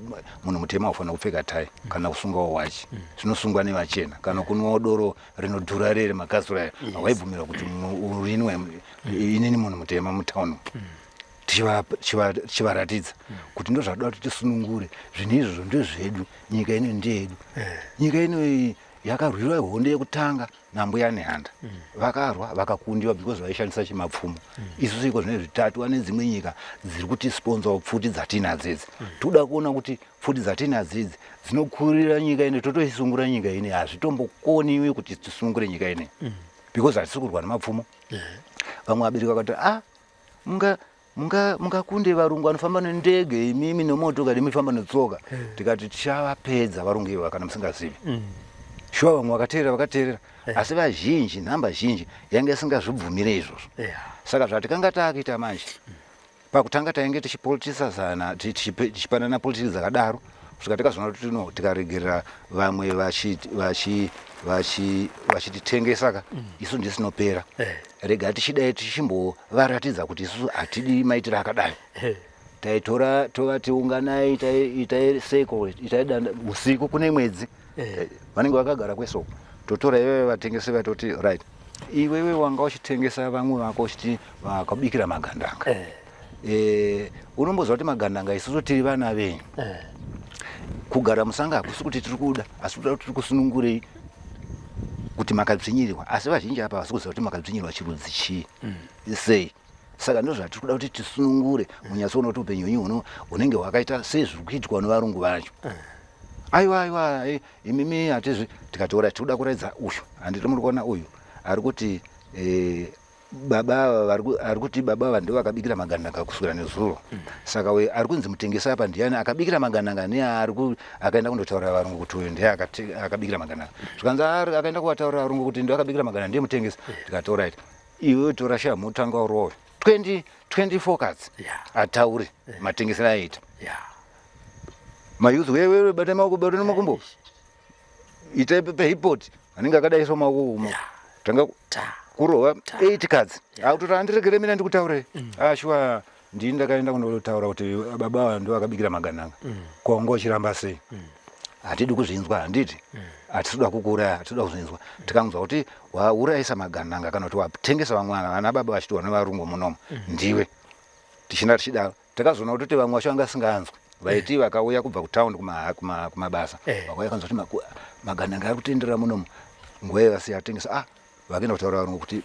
munhu mutema haufanira kupfeka tai kana kusungawo wachi, zvinosungwa nevachena, kana kunwawo doro rinodhura rere makasura ayo, hawaibvumirwa kuti urinwe inini munhu mutema mutauni. Tichivaratidza kuti ndo zvatoda kuti tisunungure zvinhu izvozvo, ndezvedu, nyika ino ndeyedu. Nyika ino iyi yakarwirwa hondo yekutanga nambuya Nehanda. Vakarwa vakakundiwa because vaishandisa chimapfumo. Isusu iko zvine zvitatu ane dzimwe nyika dziri kutisponsawo pfuti dzatinadzo idzi. Toda kuona kuti pfuti dzatinadzo idzi dzinokurira nyika ino, totoisungura nyika ino. Hazvitombokoniwi kuti tisungure nyika ino because hatisi kurwa nemapfumo. Vamwe vabereki vakati, ah, mungakunde varungu vanofamba nendege imimi nemotokari, imifamba netsoka? Tikati tichavapedza varungu iva kana musingazivi. Shuwa, vamwe vakateerera, vakateerera, asi vazhinji, nhamba zhinji yange isingazvibvumire izvozvo. Saka zvatikanga taakuita manje, pakutanga tainge tichipolitisazana, tichipanana politics dzakadaro, kusvika tikazoona kuti no, tikaregerera vamwe vachititengesa ka, isu ndisinopera. Rega tichidai tichimbovaratidza kuti isusu hatidi maitiro akadai. Taitora tovati unganai, itai seko, itai danda usiku kune mwedzi. Vanenge vakagara kwesoko, totora iveve vatengesi, vatoti right, iwewe wanga uchitengesa vamwe vako uchiti vakabikira magandanga. Unomboziva kuti magandanga, isusu tiri vana venyu. Kugara musanga hakusi kuti tiri kuda, asi kuda kuti tiri kusunungurei kuti makadzvinyirirwa. Asi vazhinji apa havasi kuziva kuti makadzvinyirirwa chirudzi chii, sei. Saka ndo zvatiri kuda kuti tisunungure, munyatsoona kuti upenyu hwenyu huno hunenge hwakaita sezviri kuitwa nevarungu vacho. Aiwa, aiwa, imimi hatizvi. Tikati ora, tiri kuda kuratidza uyu, handiti muri kuona uyu ari kuti baba ava ari kuti baba ava ndo vakabikira magandanga kuswera nezuro. Saka uyu ari kunzi mutengesi apa ndiani akabikira magandanga neari akaenda kundotaurira varungu kuti uyu ndiye akabikira magandanga? Zvikanzi akaenda kuvataurira varungu kuti ndo akabikira magandanga ndiye mutengesi. Tikati alright, iwe tora shamhu, tanga urove 20 24 cards. Ataure matengesero aiita. Mayouth wewe bata maoko, bata nemakumbo, itai pehipot anenge akadaiswa maoko uma tanga kurova 8 cards, akutoti andiregere mina ndikutaure. Ashuwa ndini ndakaenda kunotaura kuti baba ava ndo akabikira magananga. Kongo chiramba sei? Hatidi kuzvinzwa, handiti hatisi kuda kukuuraya, hatisi kuda kuzvinzwa. Tikanzwa kuti waurayisa magananga kana kuti watengesa vamwe vana baba vachitiwa nevarungu munomu, ndiwe tichinda tichidaro. Takazoona kuti vamwe vacho vanga vasinganzwi, vaiti vakauya kubva kutaundi kumabasa, vakauya kanzwa kuti magananga ari kutenderera munomu, nguva iyo vasiya atengesa. Ah, vakaenda kutaura varungu kuti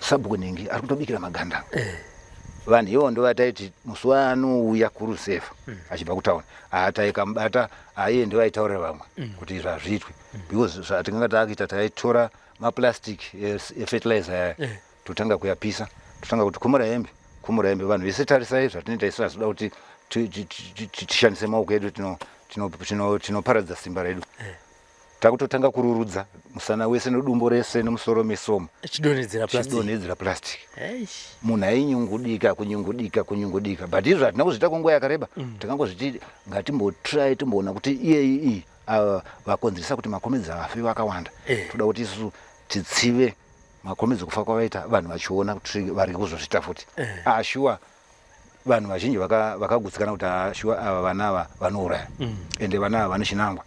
sabhuku ningi ari kutobikira magandanga. Vanhu ivo ndo vataiti musi waanouya kurusevha achibva kutauni, ataikamubata aiye ndo vaitaurira vamwe kuti izvi hazviitwi, because zvatinganga taakuita, taitora maplastic efertilizer aya, totanga kuyapisa, totanga kuti kumura hembe, kumura hembe, vanhu vese tarisai zvatinoita isu. Hazvida kuti tishandise maoko edu, tinoparadza simba redu. Takutotanga kururudza musana wese nedumbo rese nemusoro mesomo. Chidonhedzera plastic. Chidonhedzera plastic. Eish. Munhu ainyungudika, kunyungudika, kunyungudika, but izvo hatina kuzviita kwenguva yakareba. Takangozviti ngatimbotry, timboona kuti iyeyi iyi ava vakonzeresa kuti makomedzi afe vakawanda. Toda kuti isusu titsive makomedzi kufa kwavaita, vanhu vachiona kuti vari kuzozviita futi. Ashuwa vanhu vazhinji vakagutsikana kuti ashuwa ava vana ava vanouraya, ende vana ava vane chinangwa.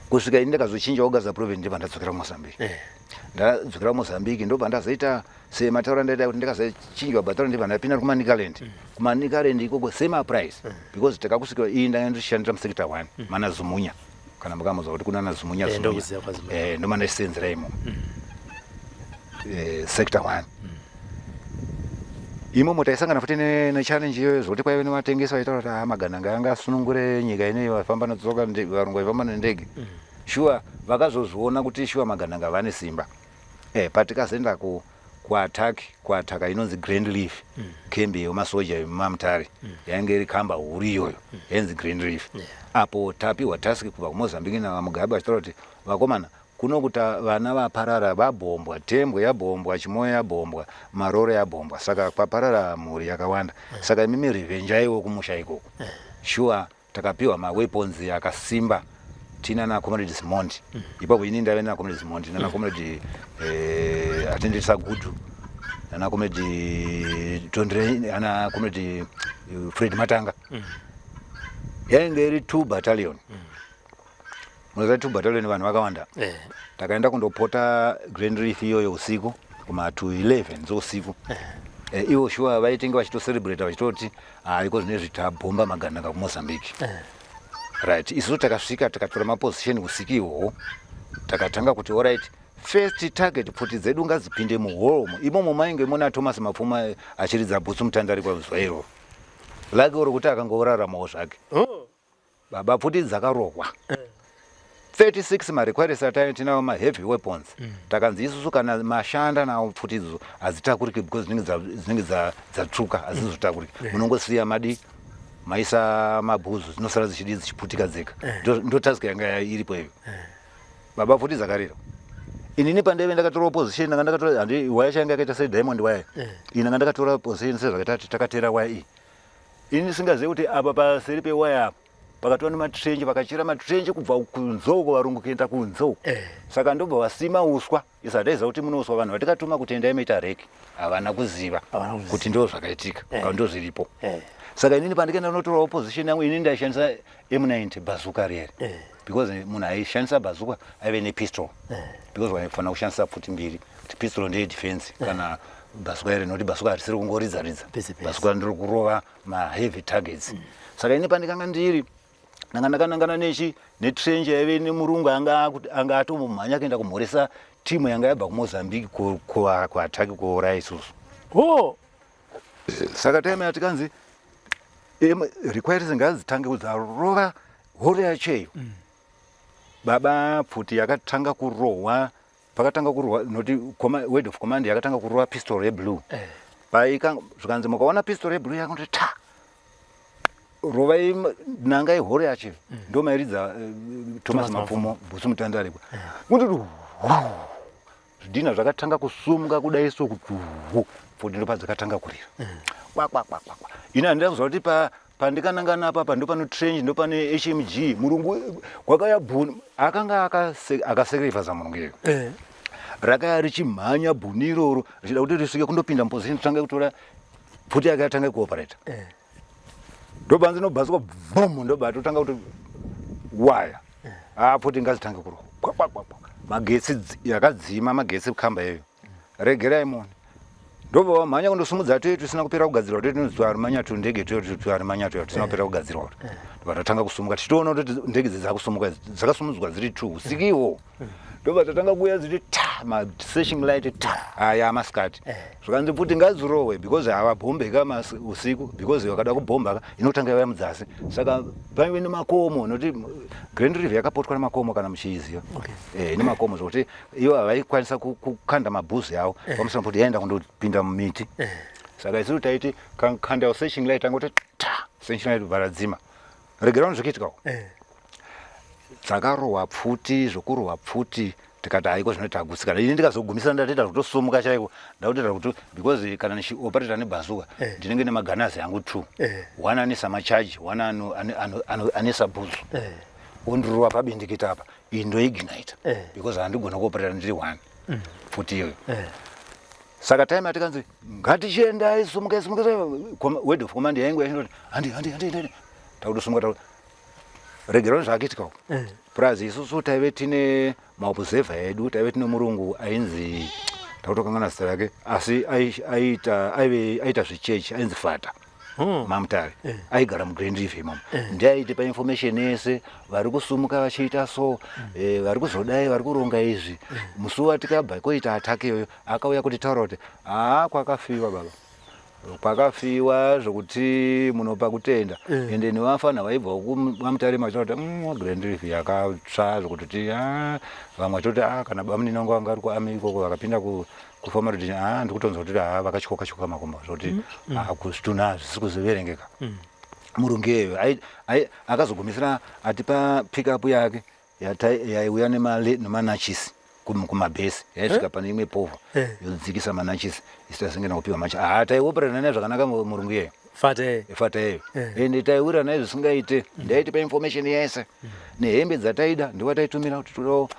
Kusvika ini ndakazochinjawo Gaza Province, ndibva ndadzokera kuMozambique. Ndadzokera kuMozambique, ndobva ndazoita semataura ndaita kuti ndakazochinjwa battalion, ndibva ndapinda kuManicaland. KuManicaland ikoko same price, because takakusvika iyi ndanga ndichishandira musector 1 mana Zumunya, kana mukamuzwa kuti kuna naZumunya. Zumunya. Ndokuziva kwaZumunya. Ndoma ndaisenzera imomo, sector 1 imomo. Taisangana futi nechallenge iyoyo, zvokuti kwaive nevatengesi vaitaura kuti ah, magananga anga asunungure nyika ineyi, vafamba netsoka, varungu vaifamba nendege. Shuwa vakazozviona kuti shuwa magananga vane simba. Patikazoenda kuattack, kuataka inonzi Grand Leaf, kembi yemasoja yemamutare, yainge iri kamba huru iyoyo, yainzi Grand Leaf. Apo tapiwa task kubva kuMozambique navaMugabe vachitaura kuti vakomana kuno kuti vana vaparara, vabhombwa, Tembwe yabhombwa, Chimoyo yabhombwa, Maroro yabhombwa, saka kwaparara mhuri yakawanda, saka imimi revenjaiwo kumusha ikoko. Shuwa takapiwa maweapons akasimba tina nacomrade Simondi ipapo. Ini ndaive nacomrade Simondi nana comrade atendesa Gudu, nana comrade Tondre, ana comrade Fred Matanga. Yainge iri two battalion. Munoziva two battalion vanhu vakawanda. Takaenda kundopota Grand Reef iyoyo usiku kuma to 11 dzousiku. Ivo shuwa vaitenge vachitocelebrata vachitoti haiko zvinezvi tabhomba magananga kuMozambique. Right, isusu takasvika tikatora maposition usiku ihwohwo. Takatanga kuti alright, first target pfuti dzedu ngadzipinde muhall imomo mainge muna Thomas Mapfuma achiridza bhutsu mutandari kwazuva iroro lake oro kuti akangoraramawo zvake. Baba, pfuti dzakarohwa 36 marequirements ataive tinawo, maheavy weapons. Takanzi isusu kana mashanda nawo pfuti idzodzo hadzitakuriki because dzinenge dzatsvuka, hadzizotakuriki. Munongosiya madi maisa mabhuzu, dzinosara dzichidi dzichiputika dzega. Ndo task yanga iripo iyo. Baba, pfuti dzakarira. Inini pandaive ndakatora position, ndanga ndakatora handi waya changa yakaita sediamond waya. Ini ndanga ndakatora position sezvakaita kuti takatera waya iyi. Ini ndisingazivi kuti apa paseri pewaya apa pakatova nematrench, vakachera matrench kubva kunze uko, varungu kuenda kunze uko. Saka ndobva vasima uswa. Isu hataiziva kuti mune uswa. Vanhu vatikatuma kuti endai moita recce havana kuziva Havana kuziva. kuti ndo zvakaitika kana ndo zviripo. Saka inini pandikaenda kunotorawo position yangu, inini ndaishandisa M90 bazooka riyeri, because munhu aishandisa bazooka aive nepistol, because waifanira kushandisa pfuti mbiri, kuti pistol ndeye defense kana bazooka iri, nokuti bazooka harisiri kungoridza ridza. Pese pese. Bazooka ndiri kurova maheavy targets. Saka ini pandikanga ndiri ndanga ndakanangana nechi netrench yaive nemurungu anga atombomhanya kuenda kumhoresa timu yanga yabva kuMozambique kuattack kuuraya isusu. Saka time yatikanzi requires ngadzitange kudzarova horo yacho iyo, baba, pfuti yakatanga kurohwa. Pakatanga kurohwa noti word of command yakatanga kurova pistol reblue. Paika zvikanzi mukaona pistol reblue yakangoti ta rovai, nangai horo yacho. Ndo mairidza Thomas Thomas Mapfumo bhutsu mutandarikwa kuti zvidhina zvakatanga kusumuka kudai so kuti hu, pfuti ndo padzakatanga kurira kwa kwa kwa kwa kwa. Ini handida kuziva kuti pa Pandikanangana apa ndopane trench, ndopane HMG. Murungu kwakaya bhuni akanga akasacrifice murungu iyoyo. Rakaya richimhanya bhuni iroro richida kuti risvike kundopinda muposition tange kutora pfuti yake atange kuoperata. Ndobanzi nobhaswa bvum, ndobva atotanga kuti waya. Ah, pfuti ngazitange kurohwa. Kwa, kwa, kwa, kwa. Magetsi yakadzima magetsi kamba iyoyo. Regerai muone. Ndobva wamhanya kundosumudza tuye tusina kupera kugadzirwa, tuye tunonzi twarimanya tundege tuye twarimanya tuye tusina kupera kugadzirwa. Ndobva tatanga kusumuka tichitoona kuti ndege idzi dzakusumuka, dzakasumudzwa dziri two usiku ihwohwo. Ndobva tatanga kuuya dziti ta ma searching light ta aya masikati. Zvikanzi pfuti ngadzirohwe because havabhombeka usiku, because vakada kubhomba inotanga yauya mudzasi. Saka paive nemakomo, nokuti Grand River yakapotwa nemakomo kana muchiiziva. Ine makomo zvokuti ivo havaikwanisa kukanda mabhuzi avo pamusoro pekuti yaenda kundopinda mumiti. Saka isusu taiti kanda searching light, angoti ta searching light bva radzima. Regera zvikuitika uko. Dzakarohwa pfuti zvokurohwa pfuti, tikati haiko zvino tagutsikana. Ini ndikazogumisira ndatoita zvekutosumuka chaiko, ndakutoita kuti because kana ndichioperata nebhazuka ndinenge nemaganazi angu two. One anisa macharge, one anisa bhuzu, ondirova pabindikita apa, iyi ndoignite because handigona kuoperata ndiri one pfuti iyoyo. Saka time yatikanzi ngatichiendai, sumukai, sumukai, word of command yaingu yachindoti handi handi handi handi, takutosumuka, takuti regerani zvaakuitika uko. Plus isusu taive tine maobserver edu, taive tine murungu ainzi, takutokangana zita rake, asi aiita aive aita zvechechi, ainzi Fata Mamutare, aigara muGrand River imomo. Ndiye aitipa information yese, vari kusumuka vachiita so, vari kuzodai, vari kuronga izvi. Musi watikabva koita attack iyoyo akauya kutitaura kuti haa, kwakafiwa baba, kwakafiwa zvokuti munopa kutenda. Ende nevafana vaibva kuMamutare vachitaura kuti Grand River yakatsva zvokuti ah, vamwe vachitoti ah, kana bamunini vangu vanga vari kuarmy ikoko vakapinda kufamba kuti ah, ndikutonzwa kuti ah, vakatyoka tyoka makumbo zvokuti ah, zvitunha hazvisi kuzoverengeka. Murungu iyeyo akazogumisira atipa pickup yake yaiuya nemanachisi kumabhesi, yaisvika pane imwe povho yodzikisa manachisi, isu tasingena kupiwa machi. Ah, taioperana naye zvakanaka murungu iyeyo. Fata. Fata iyeyo. Ende taiwira naye zvisingaite. Ndaitipa information yese nehembe dzataida, ndiwataitumira kuti todawo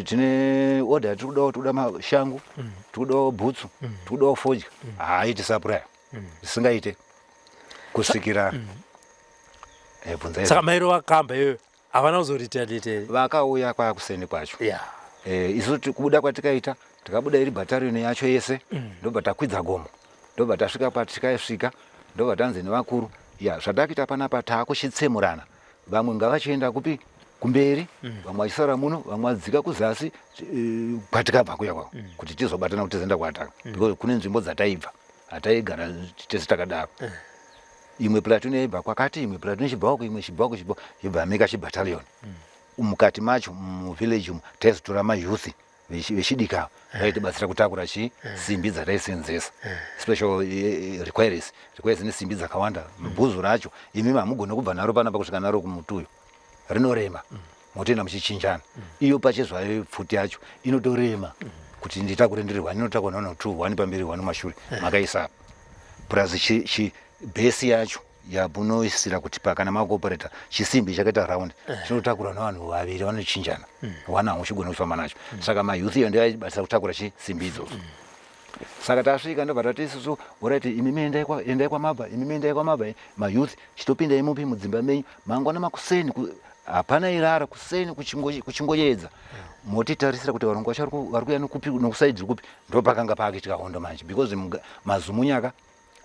tine order yatiri kudawo, tikuda mashangu, tikudawo bhutsu, tikudawo fodya. Haaiti supply zvisingaite kusvikira bvunzai. Saka mairo vakamba iyoyo havana kuzoretaliate? Vakauya kwakuseni kwacho. Isu kubuda kwatikaita, tikabuda iri battalion yacho yese, ndobva takwidza gomo, ndobva tasvika patikasvika, ndobva tanzi nevakuru, ya zvatakuita panapa taakuchitsemurana, vamwe ngavachienda kupi kumberi, vamwe vachisara muno, vamwe vadzika kuzasi kwatikabva kuya kwako, kuti tizobatana kuti tizoenda kuataka, because kune nzvimbo dzataibva hataigara tese takadaro. Imwe platoon yaibva kwakati, imwe platoon ichibva uko, imwe ichibva uko, ichibva yobva yameka chibattalion. Mukati macho muvillage umu taizotora mayouth vechidiki ava vaitibatsira kutakura chi simbi dzataisenzesa, special requires requires nesimbi dzakawanda. Bhuzu racho imi hamugoni kubva naro panapa kusvika naro kumutuyo, rinorema, motoenda muchichinjana. Iyo pachezvayo pfuti yacho inotorema kuti nditakure ndiri one, inotakura nano two, one pamberi, one mashure, makaisa apa, plus chi bhesi yacho yamunoisira kuti pakana makuoperata chisimbi chakaita round chinotakura nevanhu vaviri vanochinjana, one hauchigona kufamba nacho. Saka mayouth iyo ndiyo aibatsira kutakura chisimbi idzodzo. Saka tasvika ndobva tati isusu, alright, imimi endai kwamabva, imimi endai kwamabva, mayouth chitopindai mupi mudzimba menyu. Mangwana makuseni hapana irara, kuseni kuchingoedza, motitarisira kuti varungu vacho vari kuuya nokupi, nokusaidzi kupi. Ndo pakanga paakuitika hondo manje, because maZumunyaka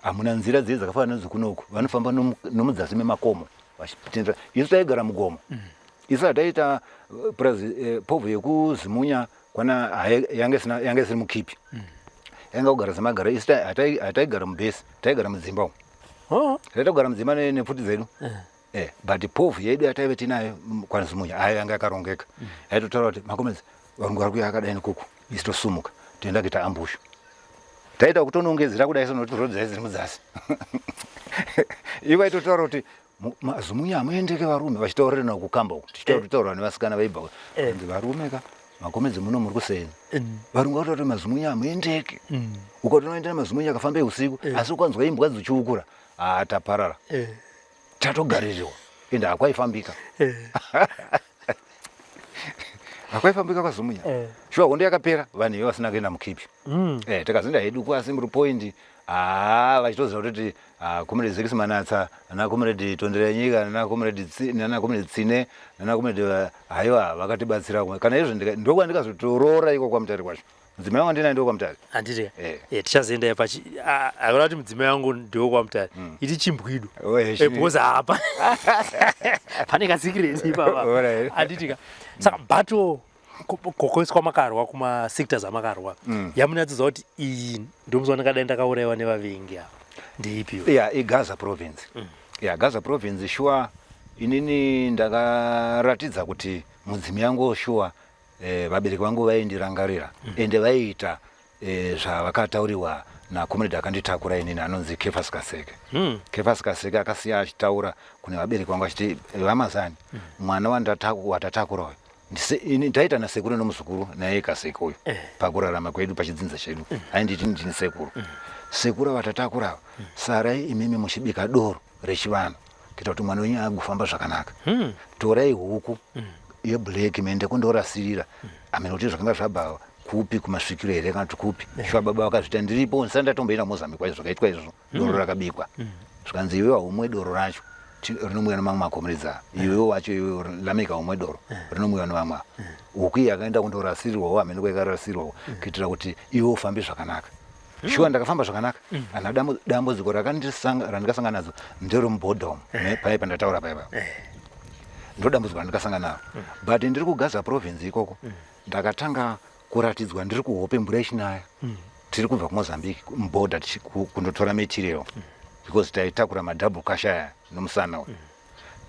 hamuna nzira dziye dzakafanana nedzekunoku, vanofamba nomudzasi memakomo vachitendera. Isu taigara mugomo, isu hataita plus povho yekuZimunya kwana yange isiri mukipi, yanga kugara semagara. Isu hataigara mubhesi, taigara mudzimba umu. Taita kugara mudzimba nepfuti dzedu. But povho yedu yataive tinayo kwaZimunya ayo yanga yakarongeka, yaitotaura kuti makomedzi varungu vari kuuya akadai nekuku, isu tosumuka toenda kuita ambush. Taita kutonongedzera kudai so nokuti road dzai dziri mudzasi. Ivo vaitotaura kuti maZumunya hamuendeke varume, vachitaurirana kukamba uku, tichitaura nevasikana vaibva kunzi varume ka makomedzi muno muri kuseni, varungu vakuti maZumunya hamuendeke. Ukatonoenda nemaZumunya akafamba usiku, asi ukanzwa imbwa dzichiukura, haa, taparara. Tatogarirwa ende hakwaifambika. Hakwaifambika kwaZimunya. Shuwa hondo yakapera vanhu ivo vasina kuenda mukipi. Takazoenda hedu kuAssembly Point, haa, vachitoziva kutoti, ah, Comrade Zex Manatsa nana Comrade Tonderanyika nana Comrade nana Comrade Tsine nana Comrade, haiwa, vakatibatsira. Kana izvo ndokwandikazotoroora iko kwaMutare kwacho. Mudzimai wangu ndinaye ndokwaMutare. Handiti? Tichazoenda pachi hakuna kuti mudzimai wangu ndewokwaMutare, iti chimbwido. Oh, Because hapa pane kasecret ipapa. Handitika? Saka battle kokoiswa makarwa kumasectors amakarwa, yamunatsidza kuti iyi ndomusi wandingadai ndakaurayiwa nevavengi ava, ndeipiwo? Ya, iGaza Province. Ya, Gaza Province, shuwa inini ndakaratidza kuti mudzimi yangu, shuwa, vabereki vangu vaindirangarira ende vaiita zvavakatauriwa nacomrade akanditakura inini anonzi Kefas Kaseke. Kefas Kaseke akasiya achitaura kune vabereki vangu achiti, "Vamazani, mwana watatakura uyu ini taita nasekuru nomuzukuru naye Kaseke uyu pakurarama kwedu pachidzinza chedu, ainditi ndini sekuru. Sekuru vatatakura ava, sarai imimi muchibika doro rechivanhu kuita kuti mwana wenyu agofamba zvakanaka. Torai huku yeblack muende kundorasirira." Amene kuti zvakanga zvabva kupi, kumasvikiro here kana kuti kupi. Shuwa baba vakazvita ndiripo, ndisati ndatomboenda Mozambique kwacho. Zvakaitwa izvozvo, doro rakabikwa, zvikanzi, "Iwe haumwe doro racho, rinomwiwa nemamwe makomuredza. Iwewe wacho iwe Lameka umwe doro rinomwiwa nevamwe ava." Huku iyi yakaenda kundorasirirwawo, hamene kwaikarasirwawo, kuitira kuti iwe ufambe zvakanaka. Shuwa ndakafamba zvakanaka. Hana dambudziko randikasangana nadzo nderomubhodha umu, paya pandataura paya, ndo dambudziko randikasangana naro. But ndiri kuGaza Province ikoko ndakatanga kuratidzwa ndiri kuhope mvura ichinaya, tiri kubva kuMozambique mubhodha kundotora material, because taitakura madouble kashaya nomusana uyu.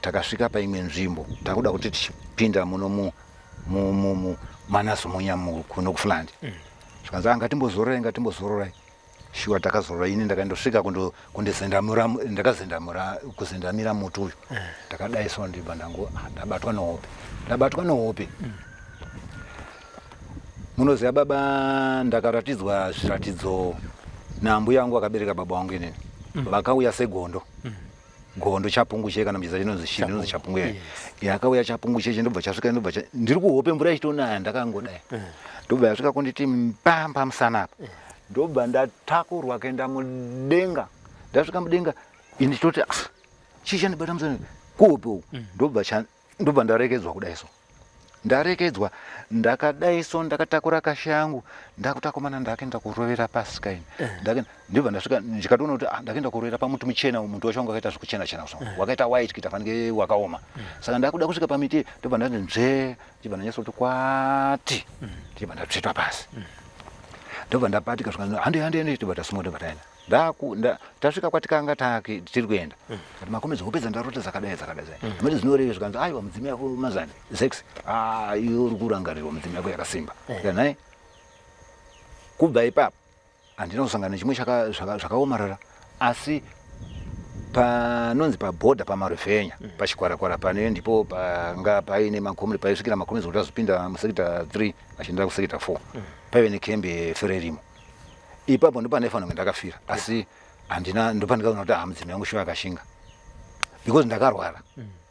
Takasvika paimwe nzvimbo, takuda kuti tichipinda muno manaZimunya kuno kuFuland, zvikanzi, "Ah, ngatimbozororai, ngatimbozororai." Shuwa takazorora. Ini ndakandosvika kundozendamura, ndakazendamura kuzendamira muti uyu, ndakadai so, ndibva ndango, ah, ndabatwa nehope, ndabatwa nehope. Munoziva baba, ndakaratidzwa zviratidzo naambuya vangu vakabereka baba vangu inini. Vakauya segondo, gondo chapungu che kana muchiza chinonzi chii, chinonzi chapungu. Yakauya chapungu cheche, ndobva chasvika, ndobva ndiri kuhope, mvura ichitonaya, ndakangodai, ndobva yasvika kunditi mbamba musana apa, ndobva ndatakurwa kuenda mudenga. Ndasvika mudenga, ini ndichitoti, "Ah, chii chandibata musana?" Kuhope uku. Ndobva ndarekedzwa kudai so, ndarekedzwa ndakadai so, ndakatakura kasha yangu, ndakutakomana, ndakaenda kurovera pasi kaini. Ndobva ndasvika, ndikatoona kuti, ah, ndakaenda kurovera pamuti muchena. Muti wacho wanga wakaita zvekuchena chena so, wakaita white kuita fanike wakaoma. Saka ndakuda kusvika pamiti, ndobva ndati nzve, ndibva ndanyatsa kuti kwati, ndibva ndatsvetwa pasi, ndobva ndabatika. Svika, "Hande, hande, hande." Ndobva tasumuka, ndobva taenda. Tasvika kwatikanga tiri kuenda, kati, "Makomedzi, hope dzandarota dzakadai dzakadai, mati dzinoreve?" Zvikanzi, "Aiwa, mudzimu yako mazani sex, ah, iwe uri kurangarirwa, mudzimu yako yakasimba." Nhai, kubva ipapo handina kusangana nechimwe zvakaomarara. Asi panonzi pabhodha paMaruvhenya, pachikwarakwara pane, ndipo panga paine makomri, paisvikira makomri kuti azopinda musector 3 achienda kusector 4. Paive nekembi yeFrelimo ipapo, ndopandaifanira kunge ndakafira, asi handina. Ndopandikaona kuti, ah, mudzimu yangu shuwa yakashinga, because ndakarwara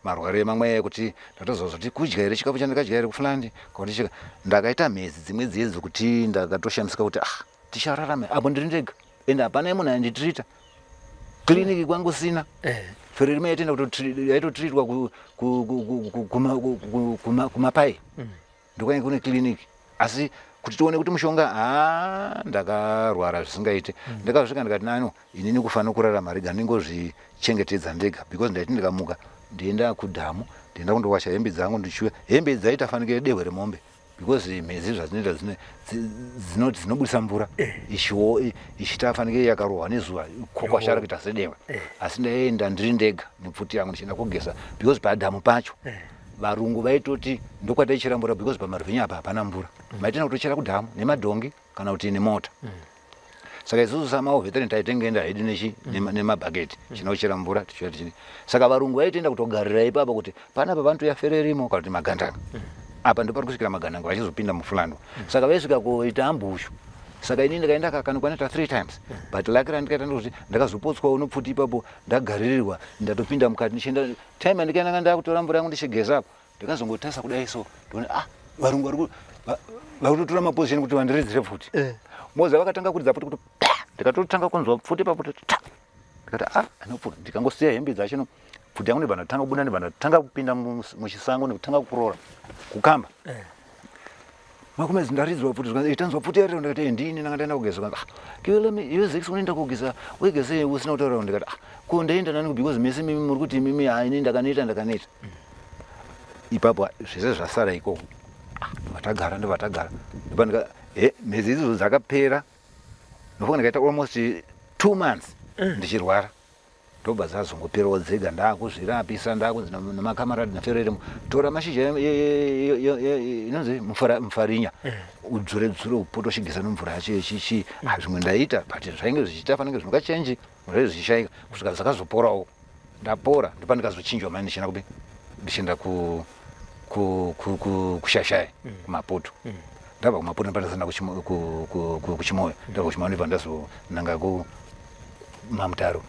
marware mamwe ekuti ndatoziva kuti kudya here chikafu chandakadya here kuFuland kakuti ndakaita mhezi dzimwe dziye dzekuti ndakatoshamisika kuti, ah, tichararama apo ndiri ndega, ende hapana munhu ainditirita, kliniki kwangu sina. Frelimo yaitoenda yaitotiritwa kumapai, ndokwainge kune kliniki, asi kuti tione kuti mushonga, ha, ndakarwara zvisingaite. Ndakazosvika ndikati, "Nano inini kufanira kurarama, rega ndingozvichengetedza ndega," because ndaiti ndikamuka ndienda kudhamu, ndienda kundowasha hembe dzangu, ndichiuya hembe dzaita fanike dehwe remombe, because mhezi zvadzinoita dzinobudisa mvura ichiwo ichita fanike yakarohwa nezuva, kokwashara kuita sedehwe. Asi ndaienda ndiri ndega nepfuti yangu ndichienda kogeza, because padhamu pacho varungu vaitoti ndokwataichera mvura, because paMaruvhenya apa hapana mvura. Maitenda kutochera kudhamu nemadhongi kana kuti nemota. Saka isusu samawar veteran taitengeenda hedu nechi nemabhaketi chinochera mvura, tichiuya tichini. Saka varungu vaitoenda kutogarira ipapo kuti panapa vanotoya Frelimo kana kuti magandanga, apa ndopari kusvikira magandanga vachizopinda muFuland. Saka vaisvika kuita ambush. Saka ini ndikaenda kakanokwana ta 3 times, but lucky randikaita ndokuti ndakazopotswawo nopfuti ipapo, ndagaririrwa, ndatopinda mukati ndichienda. Time yandikaenda nga ndakutora mvura yangu ndichigeza apo, ndakazongotarisa kudai so, ndoona, ah, varungu vari kutotora maposition kuti vandiridzire pfuti. Moza vakatanga kuridza pfuti kuti pa, ndikatotanga kunzwa pfuti ipapo kuti ta, ndikati, ah, anopfuti. Ndikangosiya hembe dzacho no pfuti yangu, ndibva ndatanga kubuda, ndibva ndatanga kupinda muchisango nekutanga kurora kukamba. Makomedzi ndaridzwa pfuti, zvikanzi, "Eh, tanzwa pfuti yarira." Ndikati, "Eh, ndini ndanga ndaenda kugeza." Zvikanzi, "Ah, kiwe iwe Zex, unoenda kugeza wegeze usina kutaura?" Ndikati, "Ah, ko ndaenda nani? Because mese mimi muri kuti mimi, ah, ini ndakaneta, ndakaneta ipapo, zvese zvasara ikoko." Ah, vatagara, ndovatagara, ndopandika mhezi idzodzo dzakapera. Ndofunga ndikaita almost 2 months ndichirwara, ndobva dzazongoperawo dzega. Ndakuzvirapisa, ndakunzi namakamaradi nafereremo, tora mashizha inonzi mufarinya, udzure dzure, upote uchigeza nemvura yacho yechichi. Ah, zvimwe ndaita, but zvainge zvichiita fanenge zvinokachenji, zvainge zvichishaika kusvika dzakazoporawo. Ndapora, ndopa ndikazochinjwa mani, ndichienda kupi? Ndichienda kuShashai, kuMaputo. Ndabva kuMaputo, ndopandazenda kuChimoyo. Ndabva kuChimoyo, ndobva ndazonanga kuMamutaro,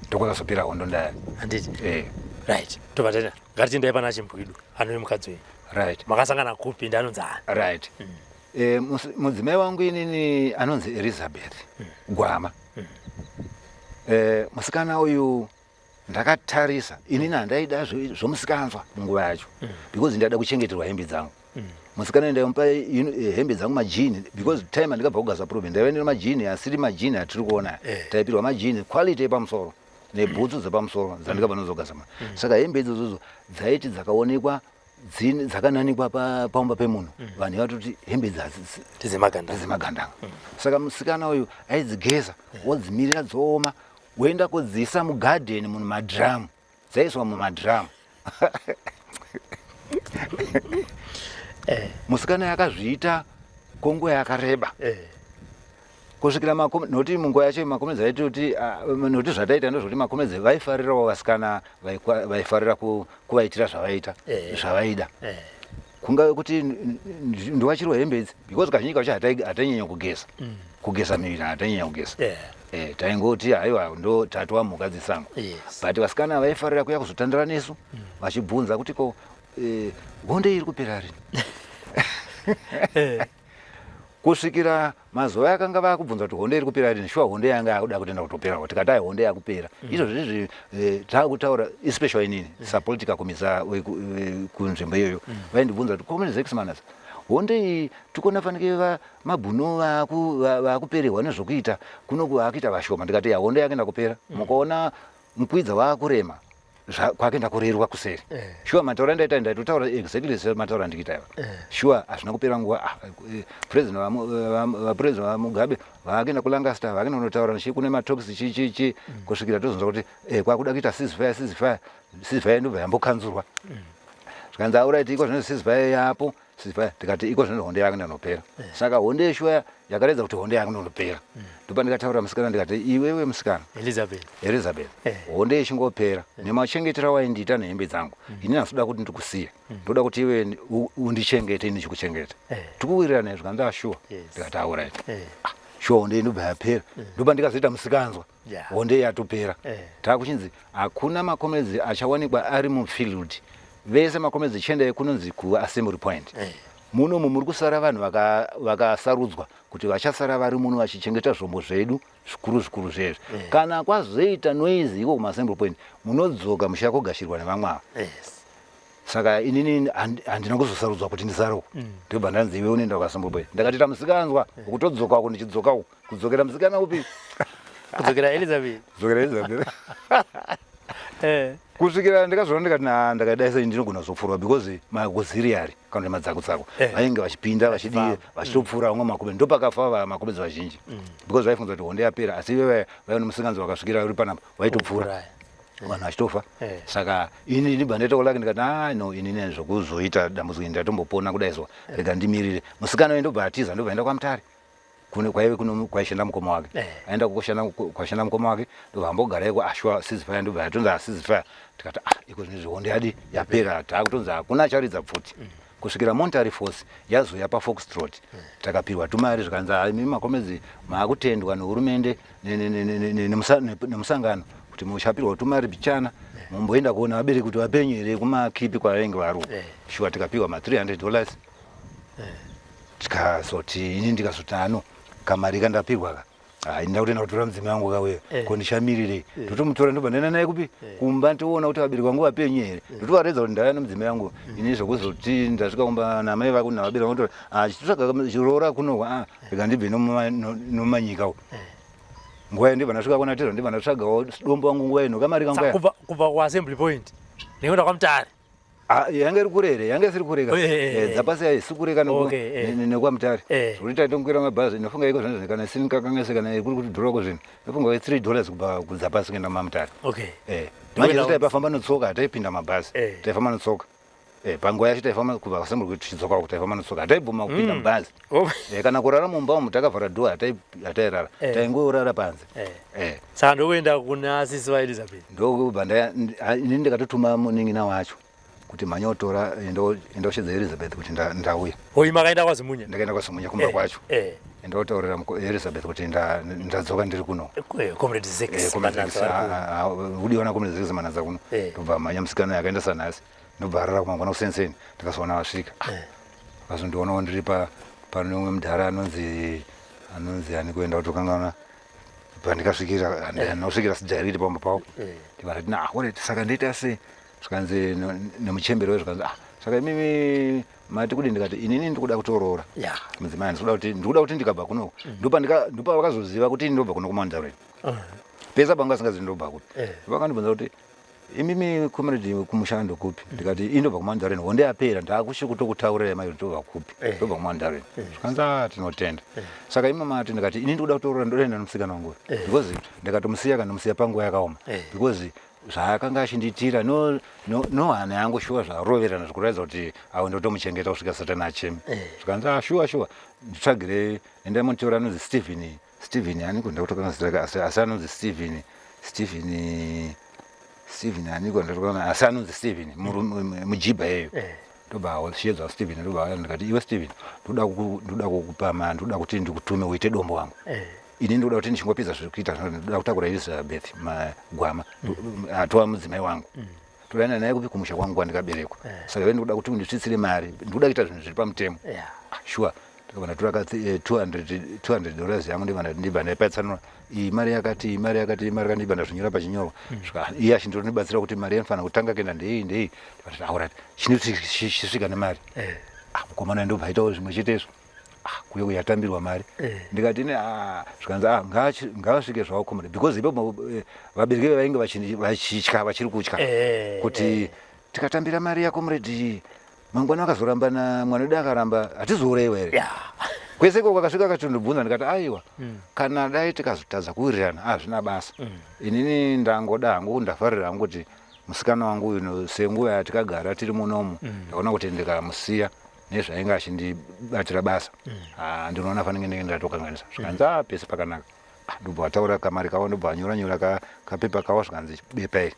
ndokwakazopera hondo ndaya. Handiti? Eh. Right, tobva taenda, ngatichiendai pana Chimbwidu anove mukadzi wenyu. Right. Makasangana kupi? Ndanonzi ani? Right. Mudzimai wangu inini anonzi Elizabeth Gwama. Musikana uyu ndakatarisa inini handaida zvomusikanzwa munguva yacho, because ndaida kuchengeterwa hembe dzangu. Musikana ndaimupa hembe dzangu, majini, because time andikabva kuGaza Province ndaiva ndine majini asiri majini atiri kuona. Taipirwa majini quality yepamusoro nebhutsu dzepamusoro dzandikabva nozogaza. Saka hembe idzodzo dzaiti dzakaonekwa dzakananikwa paumba pemunhu, vanhu vatoti hembe idzi Ndedzemagandanga. Ndedzemagandanga. Saka musikana uyu aidzigeza, wodzimirira dzooma, woenda kudziisa mugadheni munhu, madhiramu, dzaiswa mumadhiramu. Musikana yakazviita kwenguva yakareba kusvikira nokuti munguva yacho makomedzi aitoti, ah, nokuti zvataita ndozvokuti makomedzi vaifarirawo vasikana, vaifarira kuvaitira zvavaita, zvavaida. Kungave kuti ndiwachirwa hembe idzi, because kazhinji kacho hatainyanya kugeza, kugeza miviri hatainyanya kugeza. Taingoti haiwa, ndo tatwa mhuka dzesango. But vasikana vaifarira kuya kuzotandara nesu, vachibvunza kuti ko hondo iri kupera rini? Kusvikira mazuva akanga vakubvunza kuti hondo iri kupera rini, shuwa hondo yanga yakuda kutoenda kutoperawo. Tikati ai, hondo yakupera. Izvozvo izvi taakutaura, especially inini sapolitical commissar kunzvimbo iyoyo, vaindibvunza kuti, "Comrade Zex Manatsa, hondo iyi tikuona fanike mabhunu vakupererwa nezvokuita kunoku, vakuita vashoma." Ndikati, "Ya, hondo yakuenda kupera. Mukaona mukwidza waakurema, kwakuenda kurerwa kuseri." Shuwa mataura ndaita, ndaitotaura exactly semataura andikuita iva. Shuwa hazvina kupera nguva, ah, president vapresident vaMugabe vakuenda kuLancaster, vakuenda kunotaura chi kune matalks, chi chi chi, kusvikira tozonzwa kuti kwakuda kuita ceasefire, ceasefire, ceasefire. Ndobva yambokanzurwa, zvikanzi, "Alright, iko zvino ceasefire yapo, ceasefire." Tikati iko zvino hondo yakuenda nopera. Saka hondo yeshuwa yakaredza kuti hondo yakuenda nopera, ndopa ndikataura musikana, ndikati, "Iwewe musikana Elizabeth. Elizabeth, Eh. hondo ichingopera, nemachengetero awaindiita nehembe dzangu, ini handisi kuti ndikusiye. Ndoda kuti iwe undichengete, ini ndichikuchengeta. Tikuwirirana?" Zvikanzi, "Ashuwa." Ndikati, "Alright." Shuwa hondo ndobva yapera, ndopa ndikazoita musikanzwa. Hondo yatopera. Takuchinzi hakuna makomedzi achawanikwa ari mufield, vese makomedzi chiendai kunonzi kuassembly point. Munomu muri kusara vanhu vakasarudzwa kuti vachasara vari muno vachichengeta zvombo zvedu zvikuru zvikuru zvezvi. Kana kwazoita noise iko kumaassembly point, munodzoka muchiya kugashirwa nevamwe ava. Saka inini handina kuzosarudzwa kuti ndisare uku. Ndobva ndanzi, "Iwe unoenda kuassembly point." Ndakati, "Tamusikanzwa ukutodzoka uku, ndichidzoka uku." Kudzokera musikana upi? Kudzokera Elizabeth. Kudzokera Elizabeth. Kusvikira ndikazoona, ndikati, na ndakadai sei, ndinogona kuzopfurwa, because maauxiliary kana kuti madzakudzako vainge vachipinda, vachidii, Vachifamba. vachitopfura vamwe makomedzi. Ndopakafa vamakomedzi vazhinji, because vaifunga kuti hondo yapera, asi ive vaiona musikanzi vakasvikira uri panapa, vaitopfura. Kupfura. Vanhu vachitofa. Saka ini ndibva ndaita kulaki, ndikati, "Ah, no, inini zvokuzoita dambudziko, ndatombopona kudai so, rega ndimirire musikana uyu." Ndobva atiza, ndobva aenda kwaMutare kune kwaive kuno kwaishanda mukoma wake. Aenda kushanda kwashanda mukoma wake, ndobva ambogara iko. Ashwa ceasefire, ndobva yatonzi ceasefire. Tikati, "Ah, iko zvinezvi hondo yadi yapera, taakutonzi hakuna acharidza pfuti." Kusvikira Monetary Force yazouya paFoxtrot, takapihwa tumari, zvikanzi, "Hai, imi makomedzi maakutendwa nehurumende nemusangano kuti muchapirwa tumari bichana, mumboenda kuona vabereki kuti vapenyu here kumakipi kwavainge vari." Shuwa, tikapiwa ma$300. Tikazoti, ini ndikazoti, ano kamari kandapirwa ka, hai, ndida kutoenda kutora mudzimai wangu kauya. Ko ndichamirirei? Ndotomutora, ndobva ndaenda naye kupi? Kumba. Ntoona kuti vabereki vangu vapenyu here, ndotovaredza kuti ndauya nemudzimai wangu. Ini zvokuzoti ndasvika kumba namai vako navabereki vangu, chitotsvaga chiroora kunohwa, rega ndibve nomumanyika uko. Nguva iyo ndibva ndasvika kuna tezva, ndibva ndatsvagawo dombo wangu nguva ino kamari kangu. Kubva kuAssembly Point nekuenda kwaMutare? Ah, yanga iri kure here? Yanga isiri kureka. Dzapasi haisi kureka nekwaMutare, zvekuti taitongokwira mabhazi. Inofunga iko zvinhu kana isini kakangese kana kuri kuti dhoroko zvinhu, inofunga $3 kubva kuDzapasi kuenda maMutare. Manje isu taipafamba netsoka, hataipinda mabhazi. Taifamba netsoka. Panguva yacho taifamba kubva Assembly tichidzoka uku, taifamba netsoka, hataibvuma kupinda mubhazi. Kana kurara mumba umu takavhara door, hatairara. Taingorara panze. Saka ndokuenda kuna sisi vaElizabeth? Ndokubva ini ndikatotuma munin'ina wacho kuti mhanyotora, enda ushedza Elizabeth kuti ndauya. Hoi, makaenda kwaZimunya? Ndakaenda kwaZimunya kumba kwacho. Endautaurira Elizabeth kuti ndadzoka, ndiri kuno. Comrade Zex. Udiwa naComrade Zex Manatsa kuno. Ndobva mhanya musikana yakaenda sanhasi, ndobva arara. Kumangwana kusenseni ndakazoona vasvika. Akazondionawo ndiri pane umwe mudhara anonzi ani, kuenda kutokangana pandikasvikira, ndosvikira sijairiti pamba pavo. Ndikati, "Na alright, saka ndoita sei?" Zvikanzi nemuchembere we, zvikanzi, "Ah, saka imimi mati kudi?" Ndikati, "Inini ndikuda kutoroora mudzimai, ndikuda kuti ndikabva kuno." Ndopa vakazoziva kuti ini ndobva kuno kuMandarin. Pese panga asingazivi ndobva kupi. Vakandibvunza kuti, "Imimi comrade, kumushando kupi?" Ndikati, "Indobva kuMandarin. Honde yapera, ndakushe kutokutaurirai mai kuti ndobva kupi. Ndobva kuMandarin." Zvikanzi, "A, tinotenda. Saka imi mati?" Ndikati, "Ini ndikuda kutoroora, ndoenda nomusikana wangu, because ndikatomusiya, kandomusiya panguva yakaoma, because zvaakanga achindiitira no hana yangu shuwa zvaroverana zvikuratidza kuti awe ndotomuchengeta kusvika Satani acheme." Zvikanzi, "A, shuwa shuwa, nditsvagire, endai munotora anonzi Stephen." Stephen aniko? Ndakutokana zita rake, asi anonzi Stephen, Stephen, Stephen aniko? Ndatokana, asi anonzi Stephen mujibha yeyo. Ndobva shedzwa Stephen, ndobva ndikati, "Iwe Stephen, ndoda kukupa ndoda kuti ndikutume uite dombo wangu. Ini ndoda kuti ndichingopedza zviri kuita zvino, ndoda kutakura Elizabeth magwama atova mudzimai wangu, todaenda naye kupi? Kumusha kwangu kwandikaberekwa. Saka iwe ndikuda kuti undisvitsire mari, ndikuda kuita zvinhu zviri pamutemo." "Sure." Ndikabva ndatora ka $200 yangu, ndibva ndaipatsanura, iyi mari yakati, iyi mari yakati, iyi mari yakati, ndibva ndazvinyora pachinyorwa. Svika iye achindonibatsira kuti mari yanofanira kutanga kuenda ndeiyi, ndeiyi. Ndikati, "Alright, chisvika nemari." Ah, mukomana ndobva aitawo zvimwe chetezvo. Ah, kuye kuyatambirwa mari. Ndikati ne, ah, zvikanzi, "Ah, ngavasvike zvavo comrade," because ipapo vabereki vainge vachitya, vachiri kutya kuti tikatambira mari yacomrade mangwana vakazoramba na mwana wedu akaramba, hatizourayiwa here? Kwese ikoko akasvika akatondibvunza. Ndikati, "Aiwa, kana dai tikazotadza kuwirirana, hazvina basa. Inini ndangoda hangu, ndafarira hangu kuti musikana wangu uyu, senguva yatikagara tiri munomu, ndaona kuti ndikamusiya nezvainge achindibatira basa, ah, ndinoona fanenge ndenge ndatokanganisa." Zvikanzi, "A, pese pakanaka." Ah, ndobva vataura kamari kavo, ndobva vanyora nyora kapepa kavo. Zvikanzi, "Bepa iri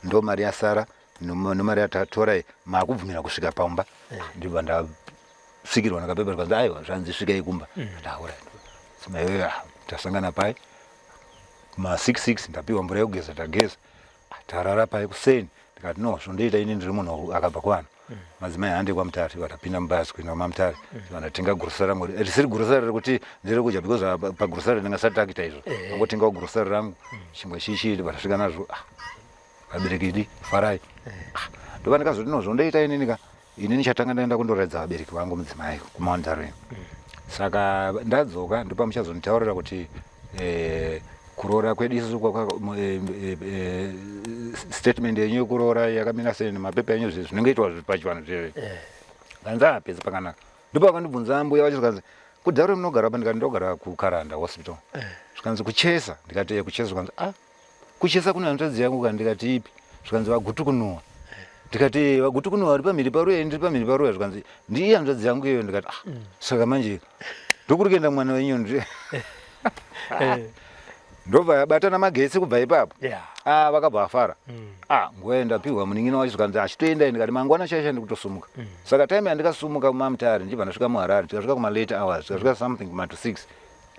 ndo mari yasara nomari yatatora iyi, maakubvumira kusvika pamba." Ndibva ndasvikirwa nakapepa. Zvikanzi, "Aiwa," zvanzi, "svikai kumba." Ndaura simaiwe, tasangana pai ma66, ndapiwa mvura yekugeza, tageza, tarara pai kuseni. Ndikati, "No, zvondoita ini ndiri munhu akabva kuvanhu, madzimai hande kwaMutare." Vatapinda mubhazi kuenda kwaMutare, vandatenga grocery rangu, risiri grocery rekuti ndiri kudya, because pagrocery ndingasati takuita izvo. Angotengawo grocery rangu, chimwe chichi, vatasvika nazvo. Ah, vabereki idi farai. Ah, ndobva ndikazoti, "No, zvondoita inini ka, inini chatanga ndaenda kundoratidza vabereki vangu mudzimai kuMandarin. Saka ndadzoka, ndopamuchazonditaurira kuti kuroora kwedu isusu statement yenyu yekuroora yakamira sei nemapepa enyu, zvinenge itwa pachivanhu zveve." Kanzi, "A, pese pakanaka." Ndipo vakandibvunza mbuya vacho, zvikanzi, "Kudharo munogara pa?" Ndikati, "Ndogara kuKaranda Hospital." Zvikanzi, "Kuchesa?" Ndikati, "Eh, kuchesa." Zvikanzi, "A, kuchesa kune hanzvadzi yangu ka." Ndikati, "Ipi?" Zvikanzi, "Vagutukunuwa." Ndikati, "Eh, vagutukunuwa vari pamhiri paruya, ndiri pamhiri paruya." Zvikanzi, "Ndiiye hanzvadzi yangu iyoyo." Ndikati, "Ah, saka manje ndokuri kuenda mwana wenyu?" Ndobva yabatana magetsi kubva ipapo. Yeah. Ah, vakabva vafara. Ah, nguva yandapihwa munin'ina wacho zvikanzi achitoenda ndikati mangwana chaisha ndikutosumuka. Saka time yandikasumuka kumaMutare ndichibva ndasvika muHarare, tikasvika kuma late hours, tikasvika something kuma to 6.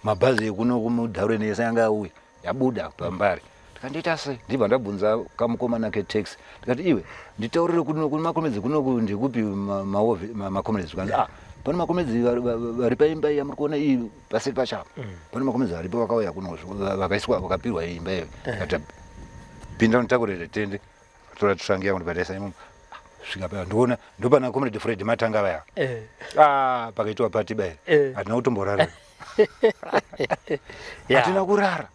Mabhazi ekuno kumudhaure nese anga auya, yabuda paMbare. Ndikandiita sei? Ndibva ndabvunza kamukomana ketaxi. Ndikati iwe, nditaurire kuno kune makomedzi kuno ndikupi makomedzi zvikanzi ah, pane makomedzi vari paimba iya muri kuona iyi paseri pacho apa. Pane makomedzi varipo vakauya kuno vakaiswa vakapirwa imba iyo. Ndikati pinda unitakurire tende. Tora tushangi yangu ndibva imomo. Svika paya ndoona ndopana comrade Fred Matanga vaya. Ah, pakaitwa party baya. Hatina kutomborara. Hatina kurara.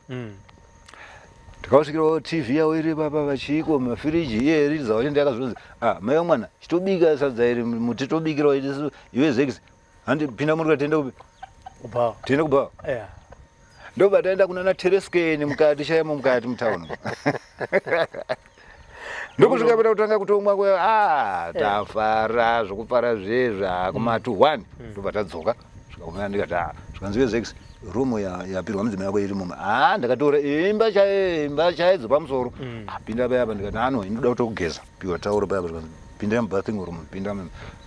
Ndakasvikirawo TV yavo iri papa vachiiko mafiriji iye iriza wacho ndakazonzi ah mai vamwana chitobika sadza iri muti tobikirawo isu iwe zex handi pinda muri tiende kupi Kubhawa. Tiende kubhawa. Ndobva taenda kunana Tereskeni mukati chaimo mukati mutauni. Ndokusvika peta kutanga kutomwa kwa ah tafara zvokufara zvezvi ah, kuma to 1 ndobva tadzoka svika kumaya ndikati ah zvikanzi iwe zex room yapirwa mudzimai wako iri mumu ah ndakatora imba chaiyo imba chaidzo pamusoro. Ah, pinda paya apa ndikati ano inoda kutokugeza piwa tauro paya apa zvikanzi pinda mubathing room pinda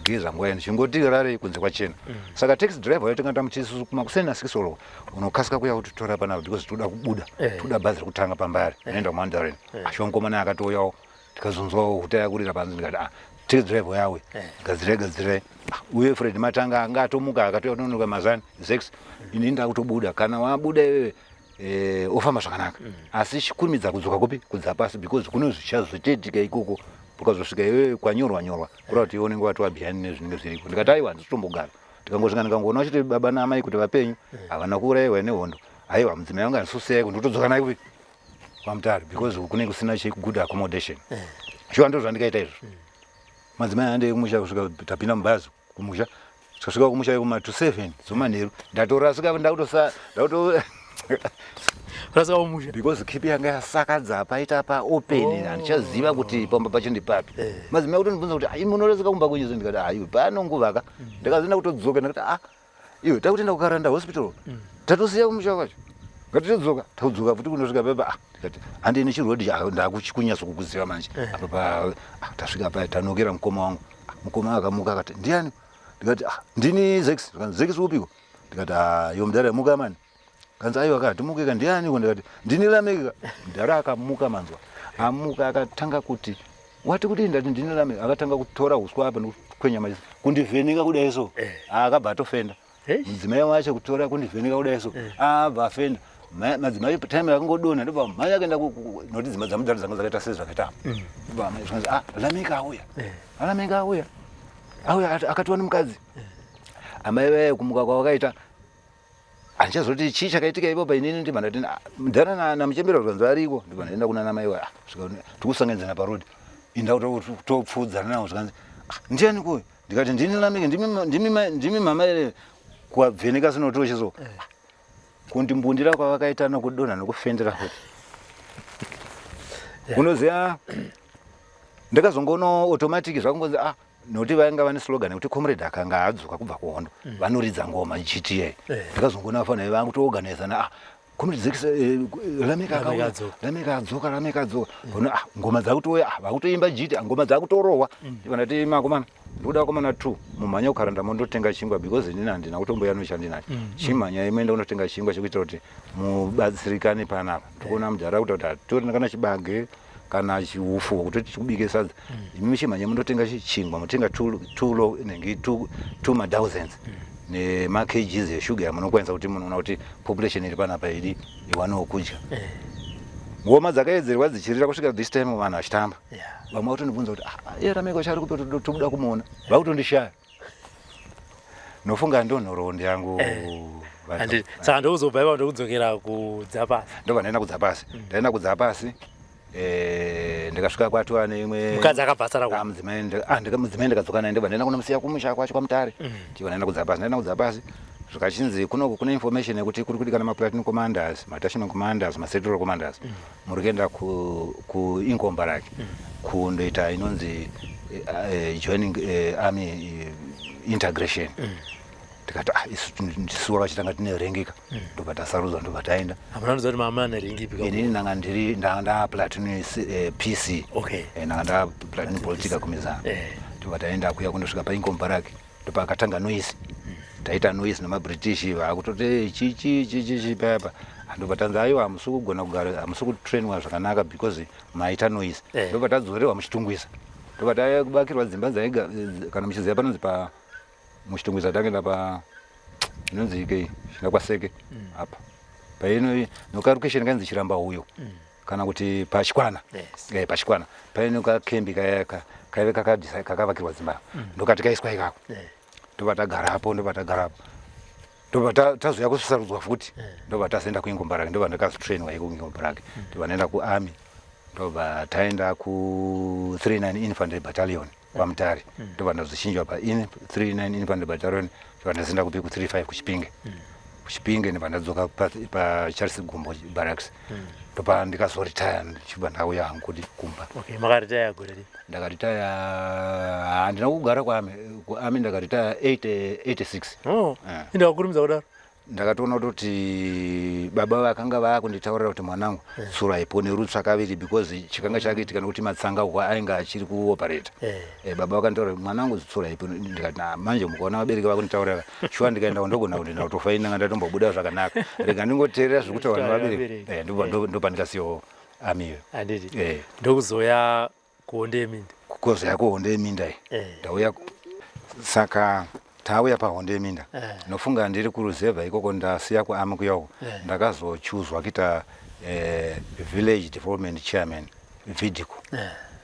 geza nguva ino chingoti rarei kunze kwachena. Saka taxi driver yacho tinga tamuti isusu kumakuseni na 6 o'clock unokasika kuya kutitora panapa because toda kubuda. Toda bhazi rekutanga paMbare inoenda kuMandarin. Asho mukomana akatouyawo tikazonzwawo huta yakurira panze ndikati ah taxi driver yawe gadzirai gadzirai. Ah, uye Fred Matanga anga atomuka akatouya kunonoka mazani zex ini ndakutobuda kana wabuda iwewe ofamba zvakanaka. Asi chikurumidza kudzoka kupi kudzapasi because kune zvichazotoitika ikoko ukazosvika iwewe kwanyorwa nyorwa kureva kuti iwe unenge watova behind nezvinenge zviriko. Ndikati aiwa handitombogara. Ndikangosvika ndikangoona chete baba naamai kuti vapenyu havana kuurayiwa nehondo. Aiwa mudzimai wangu handisosiyai kuti ndotodzoka naye kupi kwaMutare because kunenge kusina good accommodation. Shuwa ndozvandikaita izvo. Madzimai handei kumusha kusvika tapinda mubhazi kumusha. Tikasvika kumusha kuma to 7 dzomanheru ndatorasika ndakutosa ndakuto Rasika kumusha. Because kipi yanga yasakadza paita pa open handichaziva kuti pamba pacho ndipapi. Madzimai akutondibvunza kuti ai munorasika kumba kwenyu so ndikati aiwe pano nguva ka. Ndakazoenda kutodzoka ndakati ah iwe takutoenda kuKaranda hospital. Tatosiya kumusha kwacho. Ngatitodzoka todzoka futi kunosvika pepa ah ndikati handei nechirodhi ndakuchikunyaso kukuziva manje. Apa pa ah, tasvika paya tanokera mukoma wangu. Ah, mukoma akamuka akati ndiani? Ndikati ah ndini Zex. Zvikanzi Zex upiko? Ndikati ah iwe mudhara muka mani. Kanzi aiwa ka timuke ka ndiani ko ndikati ndini Lameki ka. Mudhara akamuka manzwa. Amuka akatanga kuti wati kuti ndati ndini Lameki akatanga kutora uswa apa nekukwenya maziso kundivheneka kudai so. Akabva atofenda. Mudzimai wacho kutora kundivheneka kudai so. Abva afenda. Madzimai time yakangodonha ndobva mhanya akaenda nokuti dzimba dzamudhara dzanga dzakaita sezvakaita apa. Ndobva mhanya zvikanzi ah Lameki auya. Lameki auya. Auya akatiwa nemukadzi. Amai vaye kumuka kwavakaita handichazoti chii chakaitika ipapo inini ndibva ndati mudhara namuchembera zvikanzi variko ndibva ndaenda kuna namai wa tikusanganidzana paroad inda kutopfuudzana navo zvikanzi ndiani kuyu ndikati ndini Lameki ndimi mama here kuwabveneka sinotochi so kundimbundira kwavakaita nokudonha nokufendera futi unoziva ndakazongoona automatic zvakungonzi ah nokuti vainga vane slogan yekuti comrade akanga adzoka kubva kuhondo vanoridza ngoma GTA. Ndakazongoona vafana vangu toorganizana ah comrade Zex Lameka akauya Lameka adzoka Lameka adzoka ona ah ngoma dzakutouya ah vakutoimba GTA ngoma dzakutorohwa. Ndibva ndati makomana ndikuda vakomana 2 mumhanya kukaranda mondotenga chingwa because inini handina kutomboya nochandinacho. Chimhanya imuenda kunotenga chingwa chekuitira kuti mubatsirikane panapa. Ndikuona mudhara kuti hatorina kana chibage kana chiufu kutoti chikubike sadza. Imi chimhanya mundotenga chingwa mutenga 2 inenge 2 mathousands nema kgs eshuga yamunokwanisa kuti munoona kuti population iri panapa iri iwanewo kudya. Ngoma dzakaedzerwa dzichirira kusvika this time vanhu vachitamba. Vamwe vakutondibvunza kuti ah iye Lameki wacho ari kupi tobuda kumuona. Vakutondishaya. Nofunga ndo nhoroondo yangu. Saka ndokuzobva ipapo ndokudzokera kudzapasi. Ndobva ndaenda kudzapasi. Ndaenda kudzapasi. Ndikasvika kwatova neimwe mukadzi akabva asara kwa mudzimai mudzimai ndikadzoka naye ndobva ndaenda kunomusiya kumusha kwacho kwaMutare. Ndibva ndaenda kudzapasi ndaenda kudzapasi zvikachinzi kunoku kune information yekuti kuri kudikana maplatoon commanders, manational commanders, masectoral commanders. Muri kuenda ku Inkombaraki kundoita inonzi joining army integration. Tikati ah, isu tisu vachitanga tine rengika. Ndobva tasarudzwa, ndobva taenda. Hamuna kuziva kuti mama ane rengi ipi? Inini ndanga ndiri ndanga nda platoon PC. Ndanga nda platoon politika kumizana. Ndobva taenda kuya kundosvika paIncom Barrack, ndopakatanga noise. Taita noise nemaBritish, vakutoti chi chi chi chi chi papa. Ndobva tanzi aiwa, hamusi kugona kugara, hamusi kutrainwa zvakanaka because maita noise. Ndobva tadzorerwa muChitungwiza, ndobva takubakirwa dzimba dzaiga. Kana muchiziva panonzi pa muChitungwiza, tangaenda pa inonzi ikei chinga kwaSeke apa paino nokarukesheni kanzi Chiramba huyo kana kuti paChikwana. PaChikwana paino kakembi kaya kaive kakavakirwa dzimba, ndokati kaiswa ikako. Ndobva tagarapo, ndobva tagarapo, ndobva tazoya kusarudzwa futi. Ndobva tazoenda kuIngo Barracks, ndobva ndakazotrainwa iko kuIngo Barracks. Ndobva ndaenda kuarmy, ndobva taenda ku 39 Infantry Battalion kwaMutare. Ndobva ndazochinjwa pa 39 Infantry Battalion, ndobva ndazoenda kupi, ku 35 kuChipinge. KuChipinge ndobva ndadzoka paCharles Gumbo Barracks, ndopa ndikazoritaya, ndichibva ndauya hangu kuti kumba. Okay, makaritaya gore ripi? Ndakaritaya, handina kugara kuarmy. Kuarmy ndakaritaya 80 86. Oh, indakurumidza kudaro? Ndakatoona kutoti baba vakanga vakunditaurira kuti mwanangu, tsuro haiponi rutsva kaviri, because chikanga chakuitika nekuti matsanga uko ainge achiri kuoperata. Baba vakanditaurira, "Mwanangu, tsuro haiponi." Ndikati, "Na manje mukaona vabereki vakunditaurira, shuwa ndikaenda ndogona kuti ndatofa, inanga ndatombobuda zvakanaka. Rega ndingoteerera zviri kutaurwa nevabereki." Vabereki. Ndopandikasiyawo army. Handiti? Eh. Ndokuzoya kuhondo yeminda. Kuzoya kuhondo yeminda iyi. Ndauya saka tauya pahondo yeminda. Nofunga ndiri kuruzevha ikoko, ndasiya kuarmy kuyako. Ndakazochuzwa kuita village development chairman, VIDCO.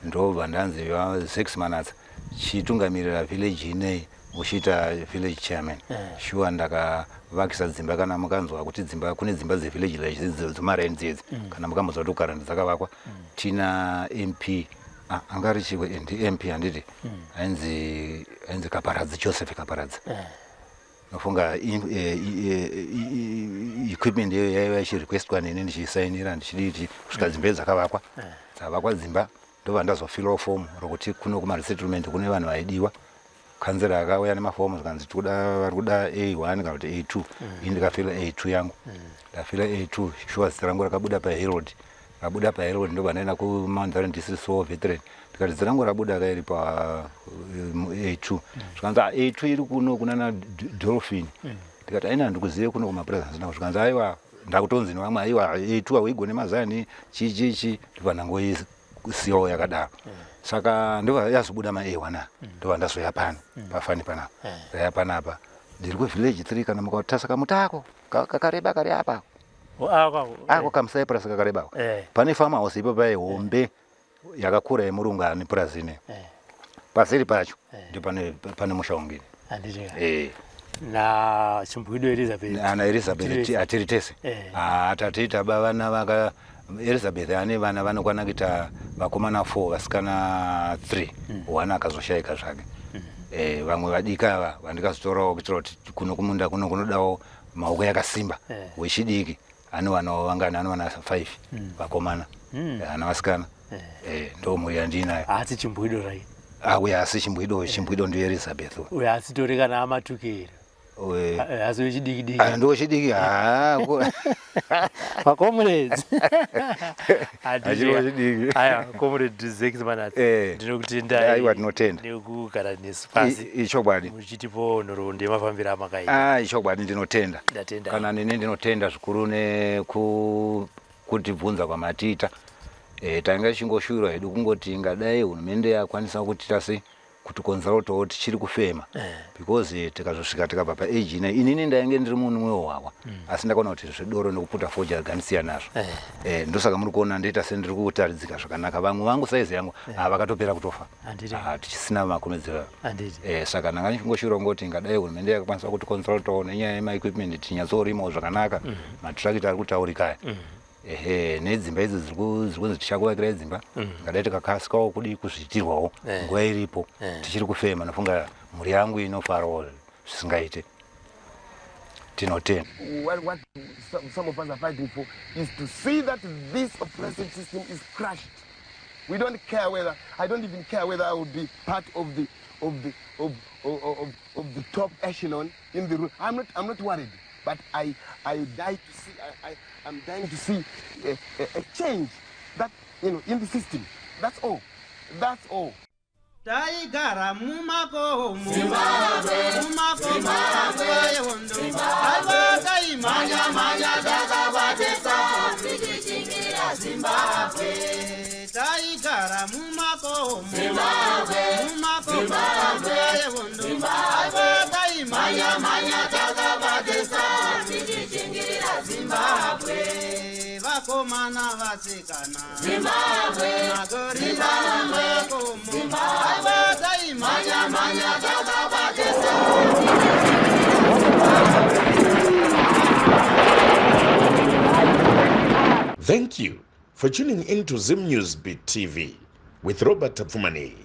Ndobva ndanzi, "Zex Manatsa, chitungamirira village inei uchiita village chairman." Shuwa ndakavakisa dzimba. Kana mukanzwa kuti dzimba, kune dzimba dzevillage like dzemaraini dzedzi, kana mukambonzwa kuti kukaranda dzakavakwa, tina MP, ah, anga ari chiwe ndi MP, handiti? Ainzi Kaparadzi, Joseph Kaparadzi. Nofunga equipment iyoyo yaiva ichirequestwa neni, ndichisainira, ndichiditi kusvika dzimba idzi dzakavakwa. Dzavakwa dzimba, ndobva ndazofilawo fomu rokuti kuno kumaresettlement kune vanhu vaidiwa. Kanzera akauya nemafomu, zvikanzi tikuda vari kuda A1 kana kuti A2. Ini ndikafila A2 yangu. Ndafila A2, shuwa zita rangu rakabuda paHerald. Rabuda paHerald, ndobva ndaenda kuMount Darwin District War Veteran, ndikati zita rangu rabuda kairi pa A2. Zvikanzi, "Ah, A2 iri kuno kunana Dolphin." Ndikati, "Aina, ndikuzive kuno kumapurazi handina." Zvikanzi, "Aiwa." Ndakutonzi nevamwe, "Aiwa, A2 hauigone mazani, chi chi chi." Ndobva ndangoisiyawo yakadaro. Saka ndobva yazobuda ma A1 aya, ndobva ndazoya pano pafani panapa. Ndaya panapa, ndiri kuvillage 3. Kana mukatarisa kamutako kakareba kari apa, ako kamucypress kakareba ako, pane farm house ipo paye hombe yakakura yemurungu ane purazi ine. Paseri pacho ndipo pane musha wangini. Handiti? Eh. Na chimbwido Elizabeth. Ana Elizabeth. Hatiri tese. Ah, tatiita vana vaka Elizabeth ane vana vanokwana kuita vakomana 4, vasikana 3. One akazoshayika zvake. Vamwe vadiki ava vandikazotorawo kuitira kuti kuno kumunda kuno kunodawo maoko yakasimba. Wechidiki anowanawo vangani? Anowana 5 vakomana. Ana vasikana. Ndo mhuri yandinayo. Haasi chimbwido zvake? Auya asi chimbwido, chimbwido ndiyo Elizabeth. Uyo asitori kana amatukeri? Asi wechidiki diki? Ah, ndo wechidiki haa. Macomrades. Achiri wechidiki. Aya, Comrade Zex Manatsa, ndinokutendai Aiwa, tinotenda. nekugara nesu pasi Ichokwadi. muchitipo nhoroondo yemafambiro amakaita. Ah, ichokwadi, ndinotenda. Ndatenda. Kana nini ndinotenda zvikuru nekutibvunza kwamatiita. Tanga tichingoshuvira hedu kungoti ingadai hurumende yakwanisa kutiita sei, kutikonzera tichiri kufema, because tikazosvika tikabva paage ine inini ndainge ndiri munhu wehwahwa, asi ndakaona kuti zvedoro nekuputa fodya gandisiya nazvo. Ndosaka muri kuona ndoita sendiri kutaridzika zvakanaka. Vamwe vangu saizi yangu vakatopera kutofa. Handiti? Ah, tichisina makomedzero. Handiti? Saka ndanga ndichingoshuvira kungoti ingadai hurumende yakakwanisa kuticonsultawo nenyaya yemaequipment, tinyatsoorimawo zvakanaka, matrakita ari kutaurika aya. Ehe, nedzimba idzi dziri kunzi tichakuvakirai dzimba, ngadai tikakasikawo kudi kuzviitirwawo nguva iripo, tichiri kufema. Nofunga mhuri yangu inofarawo zvisingaite. Tinotenda. What some of us are fighting for is to see that this oppressive system is crushed. We don't care whether, I don't even care whether I will be part of the, of the, of, of, of, of the top echelon in the room. I'm not, I'm not worried, but I, I die to see, I, I, I'm dying to see a, a, a change that, you know, in the system. That's all. That's all. Taigara mumakomo, mumakomo nguva yehondo, aiwa taimhanya mhanya takabatisa tichishingirira Zimbabwe. Taigara mumakomo, mumakomo nguva yehondo, aiwa taimhanya mhanya takabatisa tichishingirira Zimbabwe. Vakomana vasikana, Zimbabwe, magorila mumakomo, aiwa taimhanya mhanya takabatisa. Thank you for tuning in to Zim News Beat TV with Robert Tapfumaneyi.